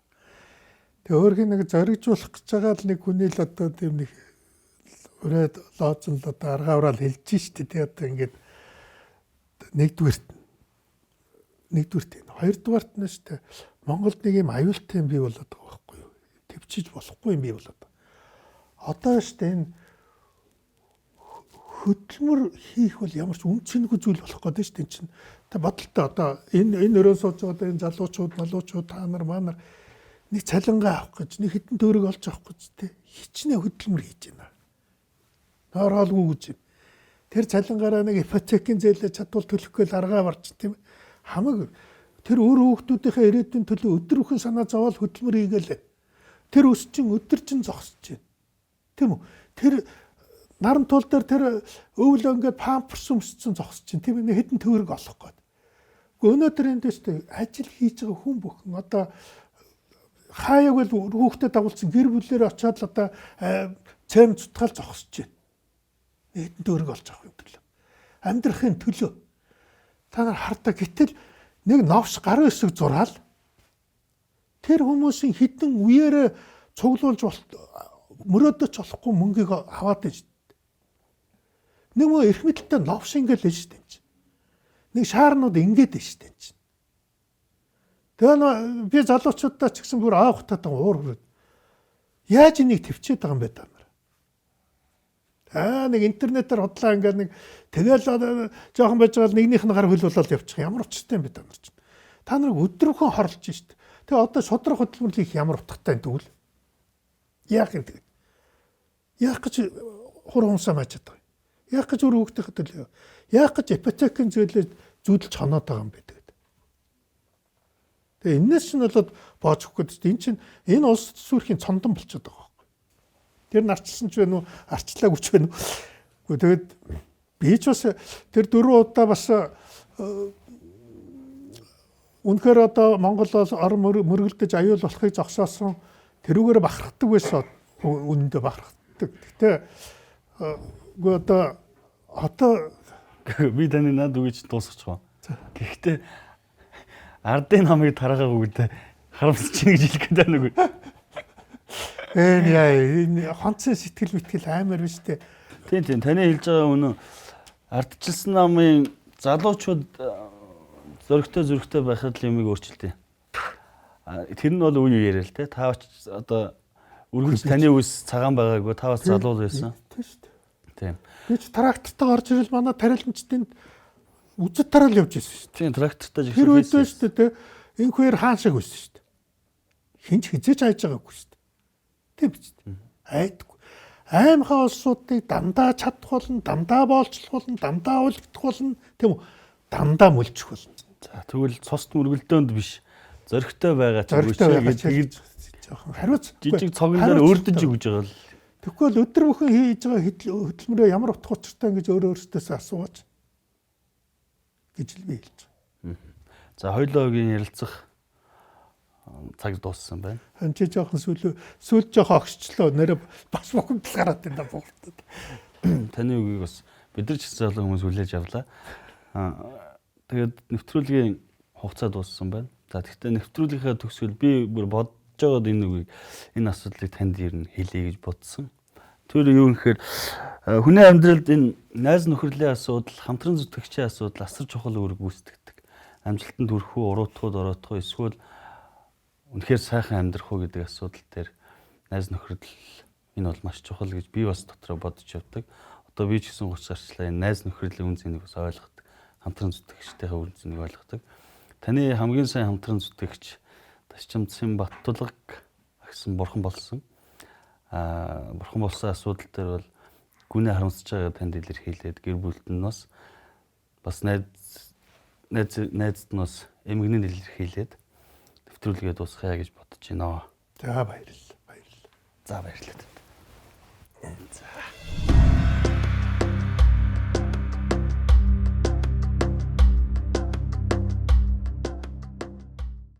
Тэгээ өөрхийн нэг зоригжуулах гэж байгаа л нэг хүний л одоо тийм нэг ураад лоозон л одоо аргаа ураал хэлж штэ. Тэгээ одоо ингээд нэгдүгээрт энэ. Хоёрдугаарт нь штэ Монголд нэг юм аюултай юм бий болоод байгаа байхгүй юу? Төвчиж болохгүй юм бий болоод. Одоо штэ энэ хөдөлмөр хийх бол ямар ч үнцэнгүй зүйл болох гэдэг штэ энэ чинь. Та бодолтой одоо энэ өрөө сууж байгаа энэ залуучууд, малуучууд та нар маа нар нэг цалингаа авах гэж, нэг хэдэн төгрөг олж авах гэж тэ хичнээн хөдөлмөр хийж байна. Ноороолгүй гэж юм. Тэр цалингаараа нэг ипотекийн зээлээ чадвал төлөхгүй л аргаа барч тийм хамаг тэр өөр хүүхдүүдийнхээ ирээдүйн төлөө өдөр бүхэн санаа зовоол хөдөлмөр хийгээл. Тэр өс чинь өдөр чинь зогсож байна. Тийм үү? Тэр наран тул дээр тэр өвөл ингээд памперс өмссөн зогсож чинь тийм ээ хэдэн төгрөг олох гээд. Гэхдээ өнөөдөр энд дэвштэй ажил хийж байгаа хүн бүхэн одоо хаяаг бол хүүхдэд дагуулсан гэр бүлээр очиод л одоо цэм цутгаал зогсож байна. Хэдэн төгрөг олж авах юм төлөө. Амьдрахын төлөө. Та нар хардаа гэтэл нэг новш гарын хэсэг зураал тэр хүмүүсийн хідэн үеэрээ цуглуулж мөрөөдөж болохгүй мөнгийг аваад байж. Нэг мөө эрх мэдэлтэй новш ингээл л шүү дээ. Нэг шаарнууд ингээд л шүү дээ. Тэгээ би залуучуудаа ч гэсэн бүр аавхтаад уур хүрээд яаж энийг төвчээд байгаа юм бэ та нар? Аа нэг интернетээр худлаа ингээд нэг тэгэл жоохон байж байгаа л нэгнийх нь гар хөл болоод явчих. Ямар учиртай юм бэ та нар чинь? Та нарыг өдрөхөн хорлож шít. Тэгээ одоо шудраг хөдөлмөр хийх ямар утгатай юм тэгвэл? Яах юм тэгээд? Яах гэж хур хумсаа маачаад байгаа юм? Яах гэж үр хүүхдийнхээ төлөө? Яах гэж ипотекийн зээлээ зүүдэлж хоноод байгаа юм бэ тэгээд? Тэгээ энэс нь болоод боож өгөх гэдэг чинь энэ чинь энэ улс сүрхийн цондон болчиход байгаа байхгүй. Тэр нь арчилсан ч байна уу, арчлаагүй ч байна уу. Гэхдээ тэгээд би ч бас тэр 4 удаа бас үнэхээр одоо Монгол улс орон мөргөлдөж аюул болохыг зогсоосон тэрүүгээр бахархдаг байсан, үнэндээ бахархдаг. Гэтэ үгүй одоо
би таны над үгийч дуусгачих. Гэхдээ ардын намыг тараагаагүй гэдэг харамсаж чинь гэж хэлэх гээд байна уу?
Энэ яа энэ хонцын сэтгэл мэтгэл амар биш үү?
Тийм таны хэлж байгаа үнэн ардчилсан намын залуучууд зөрөгтэй зөрөгтэй байхад л юмыг өөрчилдөг. Тэр нь бол үе үеэрээ л те. Та одоо Үргэлж таны үс цагаан байгаагүй, та бас залуу байсан.
Тийм шүү дээ.
Тийм.
Би ч трактортай орж ирэл манай тариаланчдын үзэд тараал явж ирсэн шүү
дээ. Тийм, трактортай
жигсэл. Тэр үед шүү дээ. Инх хоёр хаан шиг байсан шүү дээ. Хинч хизээч айж байгаагүй шүү дээ. Тийм биз дээ. Айдаггүй. Аймхаа улсуудыг дандаа чадах болно, дандаа боолчлох болно, дандаа үлдэх болно, тийм үү? Дандаа мөлжих болно.
За тэгвэл цост мөргөлдөөнд биш зоригтой байгаа
ч үгүй гэж жоохон хариуц
жижиг цогон дээр өөрдөж өгж байгаа л.
Тэгэхгүй бол өдөр бүхэн хийж байгаа хөдөлмөрөө ямар утга учиртай ингэж өөрөө өөртөөсөө асуугач гэж л би хэлж
байгаа. За хоёулаагийн ярилцах цаг дууссан байна.
Харин чи жоохон сүүл жоохон огшчлоо, нэрэ бас бухимдал гараад байна бууртад.
Таны үгийг бас бид нар ч гэсэн олон хүмүүс хүлээж авлаа. Тэгээд нэвтрүүлгийн хугацаа дууссан байна. За тэгэхдээ нэвтрүүлгийнхаа төгсгөл би бүр бодож байгаад энэ үгийг, энэ асуудлыг танд ер нь хэлье гэж бодсон. Тэр юу гэхээр хүний амьдралд энэ найз нөхөрлийн асуудал, хамтран зүтгэгчийн асуудал асар чухал үүрэг гүйцэтгэдэг. Амжилтанд хүрэх үү, уруутах уу, дороотох уу, эсвэл үнэхээр сайхан амьдрах уу гэдэг асуудал дээр найз нөхөрлөл энэ бол маш чухал гэж би бас дотроо бодож явдаг. Одоо би ч гэсэн 30 гарчлаа энэ найз нөхөрлийн үн цэнийг бас ойлгодог. Хамтран зүтгэгчтэйхээ үн цэнийг ойлгодог. Таны хамгийн сайн хамтран зүтгэгч Ташчамцын Баттулга агсан бурхан болсон. Бурхан болсон асуудал дээр бол гүнээ харамсаж байгаа танд илэрхийлээд гэр бүлд нь бас найзд нь бас эмгэнэн илэрхийлээд нэвтрүүлгээ дуусгая гэж бодож байна.
За баярлалаа. Баярлалаа.
За баярлалаа. За.